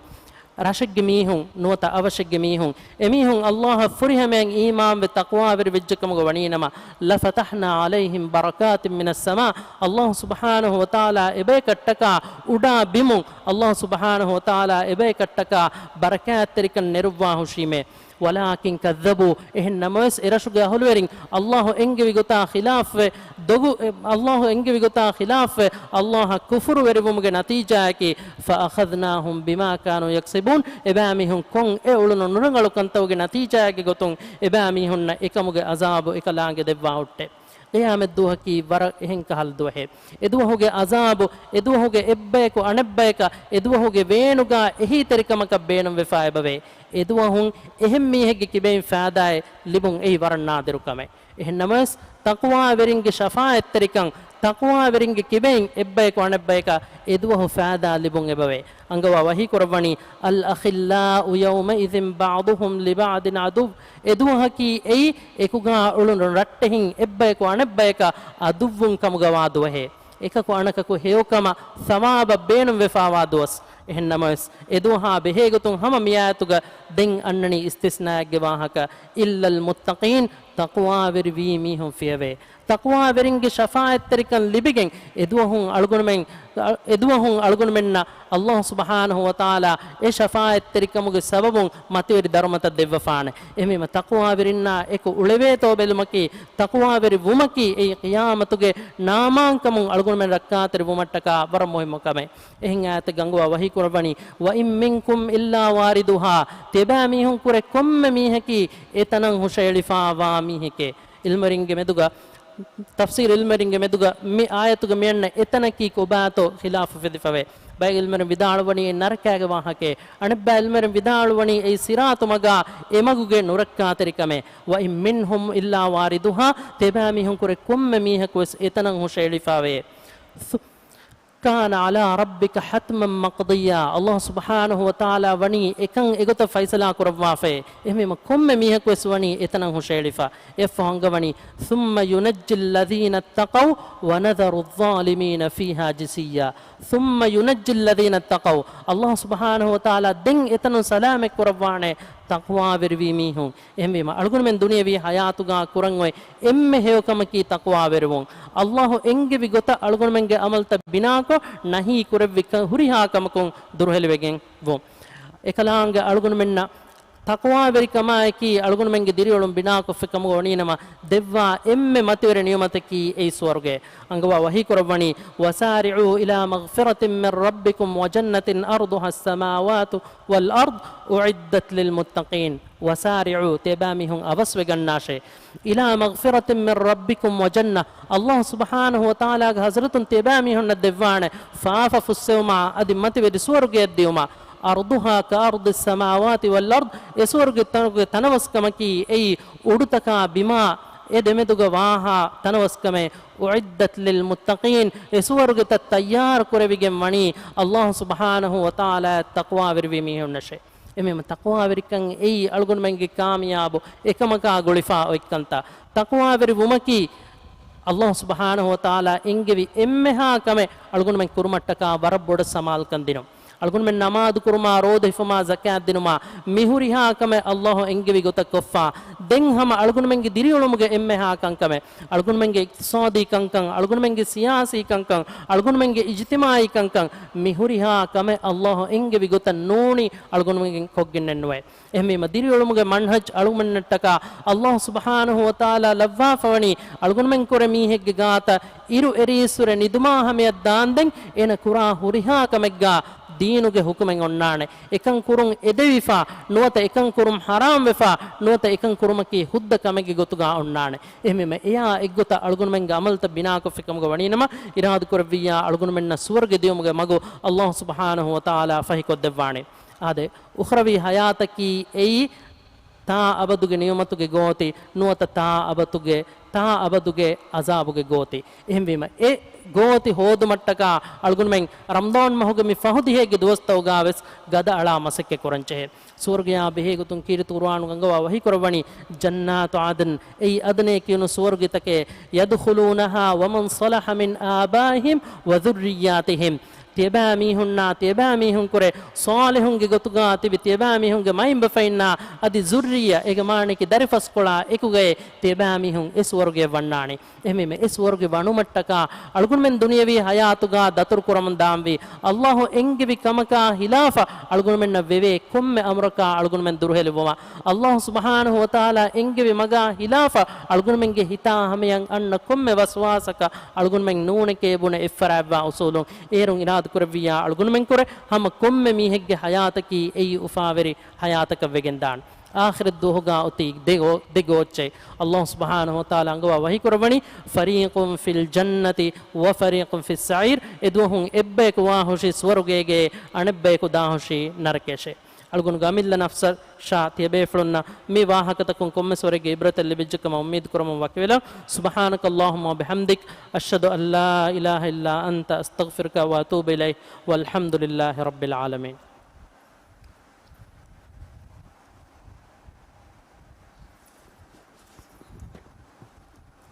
ރަށެއްގެ މީހުން ނުވަތަ އަވަށެއްގެ މީހުން، އެމީހުން ﷲ އަށް ފުރިހަމައިން އީމާންވެ ތަޤްވާވެރި ވެއްޖެކަމުގަ ވަނީނަމަ، لفتحنا عليهم بركات من السماء، ﷲ ސުބްޙާނަހޫ ވަތަޢާލާ އެބަޔަކަށްޓަކާ އުޑާ ބިމުން، ﷲ ސުބްޙާނަހޫ ވަތަޢާލާ އެބަޔަކަށްޓަކާ ބަރަކާތްތެރިކަން ނެރުއްވާ ހުށީމޭ. ولكن كذبوا، އެހެން ނަމަވެސް އެރަށުގެ އަހުލުވެރިން ﷲ އެންގެވި ގޮތާ ޚިލާފްވެ، ދޮގު، އެ، ﷲ އެންގެވި ގޮތާ ޚިލާފްވެ، ﷲ އަށް ކުފުރުވެރިވުމުގެ ނަތީޖާއަކީ، فأخذناهم بما كانوا يكسبون، އެބައިމީހުން ކޮށް އެ އުޅުނު ނުރަނގަޅު ކަންތަކުގެ ނަތީޖާއެއްގެ ގޮތުން އެބައިމީހުންނަށް އެކަމުގެ ޢަޒާބު އެކަލާނގެ ދެއްވާ ހުއްޓޭ. ޤިޔާމަތް ދުވަހަކީ ވަރަށް އެހެން ކަހަލަ ދުވަހެއް. އެދުވަހުގެ ޢަޒާބު، އެދުވަހުގެ އެއްބަޔަކު އަނެއްބަޔަކަށް އެދުވަހުގެ ވޭނުގާ އެހީތެރިކަމަކަށް ބޭނުންވެފާ އެބަވޭ. އެދުވަހުން އެހެން މީހެއްގެ ކިބައިން ފާދާއެއް ލިބުން އެއީ ވަރަށް ނާދިރު ކަމެއް. އެހެން ނަމަވެސް، ތަޤްވާވެރިންގެ ޝަފާޢަތްތެރިކަން، ތަޤްވާވެރިންގެ ކިބައިން އެއްބަޔަކު އަނެއްބަޔަކަށް އެދުވަހު ފާދާ ލިބުން އެބަވޭ. އަންގަވާ ވަޙީ ކުރައްވަނީ، الأخلاء يومئذ بعضهم لبعض عدو. އެދުވަހަކީ އެއީ އެކުގާ އުޅުނު ރައްޓެހިން އެއްބަޔަކު އަނެއްބަޔަކަށް ޢަދުއްވުން ކަމުގަވާ ދުވަހޭ. އެކަކު އަނަކަކު ހެޔޮކަމަށް ޘަވާބަށް ބޭނުންވެފާވާ ދުވަސް. އެހެން ނަމަވެސް، އެދުވަހާ ބެހޭގޮތުން ހަމަ މިއާޔަތުގަ ދެން އަންނަނީ އިސްތިސްނާއެއްގެ ވާހަކަ، إلا المتقين، ތަޤްވާވެރިވީ މީހުން ފިޔަވޭ. ތަޤްވާވެރިންގެ ޝަފާޢަތްތެރިކަން ލިބިގެން އެދުވަހުން އަޅުގަނޑުމެން، އެދުވަހުން އަޅުގަނޑުމެންނަށް ﷲ ސުބްޙާނަހޫ ވަތަޢާލާ އެ ޝަފާޢަތްތެރިކަމުގެ ސަބަބުން މަތިވެރި ދަރުމަތައް ދެއްވަފާނެ. އެހެންވީމަ، ތަޤްވާވެރިންނާ އެކު އުޅެވޭތޯ ބެލުމަކީ، ތަޤްވާވެރި ވުމަކީ އެއީ ޤިޔާމަތުގެ ނާމާންކަމުން އަޅުގަނޑުމެން ރައްކާތެރި ވުމަށްޓަކާ ވަރަށް މުހިއްމު ކަމެއް. އެހެން އާޔަތެއްގަ އަންގަވާ ވަޙީ ކުރައްވަނީ، وإن منكم إلا واردها، ތިބާ މީހުން ކުރެ ކޮންމެ މީހަކީ އެތަނަށް ހުށައެޅިފާވާ މީހެކޭ. ޢިލްމުވެރިންގެ މެދުގަ، ތަފްސީރު ޢިލްމުވެރިންގެ މެދުގަ މި އާޔަތުގަ މިއަންނަ އެތަނަކީ ކޮބާތޯ ޚިލާފު ފެދިފަވޭ. ބައެއް ޢިލްމުވެރިން ވިދާޅުވަނީ އެ ނަރަކާގެ ވާހަކައެއް. އަނެއްބައި ޢިލްމުވެރިން ވިދާޅުވަނީ އެއީ ޞިރާޠު މަގާ އެ މަގުގެ ނުރައްކާތެރިކަމެއް. وإن منهم إلا واردها، ތިބާ މީހުން ކުރެ ކޮންމެ މީހަކު ވެސް އެތަނަށް ހުށައެޅިފާވޭ. كان على ربك حتما مقضيا. ﷲ ސުބްޙާނަހޫ ވަތަޢާލާ ވަނީ އެކަން އެގޮތަށް ފައިސަލާ ކުރައްވާފައޭ. އެހެންވީމަ ކޮންމެ މީހަކު ވެސް ވަނީ އެތަނަށް ހުށައެޅިފަ. އެއަށްފަހު އަންގަވަނީ، ثم ينجي الذين اتقوا ونذر الظالمين فيها جثيا. ثم ينجي الذين اتقوا. ﷲ ސުބްޙާނަހޫ ވަތަޢާލާ ދެން އެތަނުން ސަލާމަތް ކުރައްވާނެ ތަޤްވާވެރިވީ މީހުން. އެހެންވީމަ، އަޅުގަނޑުމެން ދުނިޔަވީ ޙަޔާތުގާ ކުރަން އޮތް އެންމެ ހެޔޮ ކަމަކީ ތަޤްވާވެރިވުން. ﷲ އެންގެވި ގޮތަށް އަޅުގަނޑުމެންގެ ޢަމަލުތައް ބިނާކޮށް، ނަހީ ކުރެއްވި ކަ-، ހުރިހާ ކަމަކުން ދުރުހެލިވެގެން ވުން. އެކަލާނގެ އަޅުގަނޑުމެންނަށް ތަޤްވާވެރިކަމާއެކީ އަޅުގަނޑުމެންގެ ދިރިއުޅުން ބިނާކޮށްފި ކަމުގަ ވަނީނަމަ، ދެއްވާ އެންމެ މަތިވެރި ނިޢުމަތަކީ އެއީ ސުވަރުގެ. އަންގަވާ ވަޙީކުރައްވަނީ، وَسَارِعُوا إِلَىٰ مَغْفِرَةٍ مِّن رَّبِّكُمْ وَجَنَّةٍ عَرْضُهَا السَّمَاوَاتُ وَالْأَرْضُ أُعِدَّتْ لِلْمُتَّقِينَ. وَسَارِعُوا، ތިޔަބައިމީހުން އަވަސްވެގަންނާށޭ. إِلَىٰ مَغْفِرَةٍ مِّن رَّبِّكُمْ وَجَنَّةٍ، ﷲ ސުބްޙާނަހޫ ވަތަޢާލާގެ ޙަޟްރަތުން ތިޔަބައިމީހުންނަށް ދެއްވާނެ ފާފަ ފުއްސެވުމާ އަދި މަތިވެރި ސުވަރުގެއަށް ދިއުމާ، عَرْضُهَا كَعَرْضِ السَّمَاوَاتِ وَالْأَرْضِ، އެ ސުވަރުގެ ތަނުގެ ތަނަވަސްކަމަކީ އެއީ އުޑުތަކާ ބިމާ އެ ދެމެދުގަ ވާހާ ތަނަވަސްކަމެއް. أُعِدَّتْ لِلْمُتَّقِينَ، އެ ސުވަރުގެތައް ތައްޔާރު ކުރެވިގެން ވަނީ ﷲ ސުބްޙާނަހޫ ވަތަޢާލާއަށް ތަޤްވާވެރިވި މީހުންނަށޭ. އެހެންވީމަ ތަޤްވާވެރިކަން އެއީ އަޅުގަނޑުމެންގެ ކާމިޔާބު އެކަމަކާ ގުޅިފާ އޮތްކަންތައް. ތަޤްވާވެރި ވުމަކީ، ﷲ ސުބްޙާނަހޫ ވަތަޢާލާ އެންގެވި އެންމެހާ ކަމެއް އަޅުގަނޑުމެން ކުރުމަށްޓަކާ ވަރަށް ބޮޑަށް ސަމާލުކަން ދިނުން. އަޅުގަނޑުމެން ނަމާދު ކުރުމާ، ރޯދަ ހިފުމާ، ޒަކާތް ދިނުމާ، މިހުރިހާ ކަމެއް ﷲ އެންގެވި ގޮތަށް ކޮށްފާ. ދެން ހަމަ އަޅުގަނޑުމެންގެ ދިރިއުޅުމުގެ އެންމެހާ ކަންކަމެއް، އަޅުގަނޑުމެންގެ އިޤްތިޞާދީ ކަންކަން، އަޅުގަނޑުމެންގެ ސިޔާސީ ކަންކަން، އަޅުގަނޑުމެންގެ އިޖްތިމާޢީ ކަންކަން، މިހުރިހާ ކަމެއް ﷲ އެންގެވި ގޮތަށް ނޫނީ އަޅުގަނޑުމެން ކޮށްގެންނެއް ނުވޭ. އެހެންވީމަ، ދިރިއުޅުމުގެ މަންހަޖް އަޅުގަނޑުމެންނަށްޓަކާ ﷲ ސުބްޙާނަހޫ ވަތަޢާލާ ލައްވާފަވަނީ، އަޅުގަނޑުމެން ކުރެ މީހެއްގެ ގާތަށް އިރު އެރީއްސުރެ ނިދުމާ ހަމަޔަށް ދާންދެން އޭނަ ކުރާ ހުރިހާ ކަމެއްގާ ދީނުގެ ޙުކުމެއް އޮންނާނެ. އެކަން ކުރުން އެދެވިފާ، ނުވަތަ އެކަން ކުރުން ޙަރާމްވެފާ، ނުވަތަ އެކަން ކުރުމަކީ ހުއްދަ ކަމެއްގެ ގޮތުގާ އޮންނާނެ. އެހެންވީމަ، އެޔާ އެއްގޮތަށް އަޅުގަނޑުމެންގެ ޢަމަލުތައް ބިނާކޮށްފި ކަމުގަ ވަނީނަމަ، އިރާދަކުރެއްވިއްޔާ އަޅުގަނޑުމެންނަށް ސުވަރުގެ ދިޔުމުގެ މަގު ﷲ ސުބްޙާނަހޫ ވަތަޢާލާ ފަހިކޮށްދެއްވާނެ. އާދެ، އުޚްރަވީ ޙަޔާތަކީ އެއީ ތާ އަބަދުގެ ނިޢުމަތުގެ ގޯތި، ނުވަތަ ތާ އަބަދުގެ، ތާ އަބަދުގެ ޢަޒާބުގެ ގޯތި. އެހެންވީމަ، އެ ގޯތި ހޯދުމަށްޓަކާ އަޅުގަނޑުމެން ރަމަޟާން މަހުގެ މި ފަހު ދިހައިގެ ދުވަސްތަކުގާވެސް ގަދައަޅާ މަސައްކަތް ކުރަންޖެހޭ. ސުވަރުގެޔާ ބެހޭގޮތުން ކީރިތި ޤުރުއާނުގަ އަންގަވާ ވަޙީކުރައްވަނީ، جَنَّاتُ عَدْنٍ، އެއީ ޢަދްނޭ ކިޔުނު ސުވަރުގެތަކެއް، يَدْخُلُونَهَا وَمَنْ صَلَحَ مِنْ آبَائِهِمْ وَذُرِّيَّاتِهِمْ، ތިޔަބައިމީހުންނާ، ތިޔަބައިމީހުންކުރެ ޞާލިޙުންގެ ގޮތުގާ ތިބި ތިޔަބައިމީހުންގެ މައިންބަފައިންނާ އަދި ޒުއްރިއްޔަ، އޭގެ މާނައަކީ ދަރިފަސްކޮޅާ އެކުގައި ތިޔަބައިމީހުން އެ ސުވަރުގެޔަށް ވަންނާނެ. އެހެންވީމަ، އެ ސުވަރުގެ ވަނުމަށްޓަކާ އަޅުގަނޑުމެން ދުނިޔަވީ ޙަޔާތުގާ ދަތުރުކުރަމުން ދާންވީ، ﷲ އެންގެވި ކަމަކާ ޚިލާފަށް އަޅުގަނޑުމެންނަށް ވެވޭ ކޮންމެ އަމުރަކާ އަޅުގަނޑުމެން ދުރުހެލިއްވުމަށް، ﷲ ސުބްޙާނަހޫ ވަތަޢާލާ އެންގެވި މަގާ ޚިލާފަށް އަޅުގަނޑުމެންގެ ހިތާ ހަމަޔަށް އަންނަ ކޮންމެ ވަސްވާސަކަށް އަޅުގަނޑުމެން ނޫނެކޭ ބުނެ އެއްފަރާތްވާ އުޞޫލުން. އޭރުން އިރާދަކުރެއްވިއްޔާ އަޅުގަނޑުމެންކުރެ ހަމަ ކޮންމެ މީހެއްގެ ޙަޔާތަކީ އެއީ އުފާވެރި ޙަޔާތަކަށް ވެގެންދާން. އާޚިރަތް ދުވަހުގާ އޮތީ ދެ ގޯ-، ދެ ގޯއްޗެއް. ﷲ ސުބްޙާނަހޫ ވަތަޢާލާ އަންގަވާ ވަޙީކުރައްވަނީ، فَرِيقٌ فِي الْجَنَّةِ وَفَرِيقٌ فِي السَّعِيرِ، އެ ދުވަހުން އެއްބަޔަކު ވާހުށީ ސުވަރުގޭގެ، އަނެއްބަޔަކު ދާހުށީ ނަރަކަޔަށޭ. އަޅުގަނޑުގެ އަމިއްލަ ނަފްސަށާ ތިޔަބޭފުޅުންނަށް މި ވާހަކަތަކުން ކޮންމެސް ވަރެއްގެ ޢިބްރަތެއް ލިބިއްޖެކަމަށް އުއްމީދުކުރަމުން ވަކިވެލަން. سُبْحَانَكَ اللَّهُمَّ وَبِحَمْدِكَ، أَشْهَدُ أَنْ لَا إِلَٰهَ إِلَّا أَنْتَ، أَسْتَغْفِرُكَ وَأَتُوبُ إِلَيْكَ، وَالْحَمْدُ لِلَّهِ رَبِّ الْعَالَمِينَ.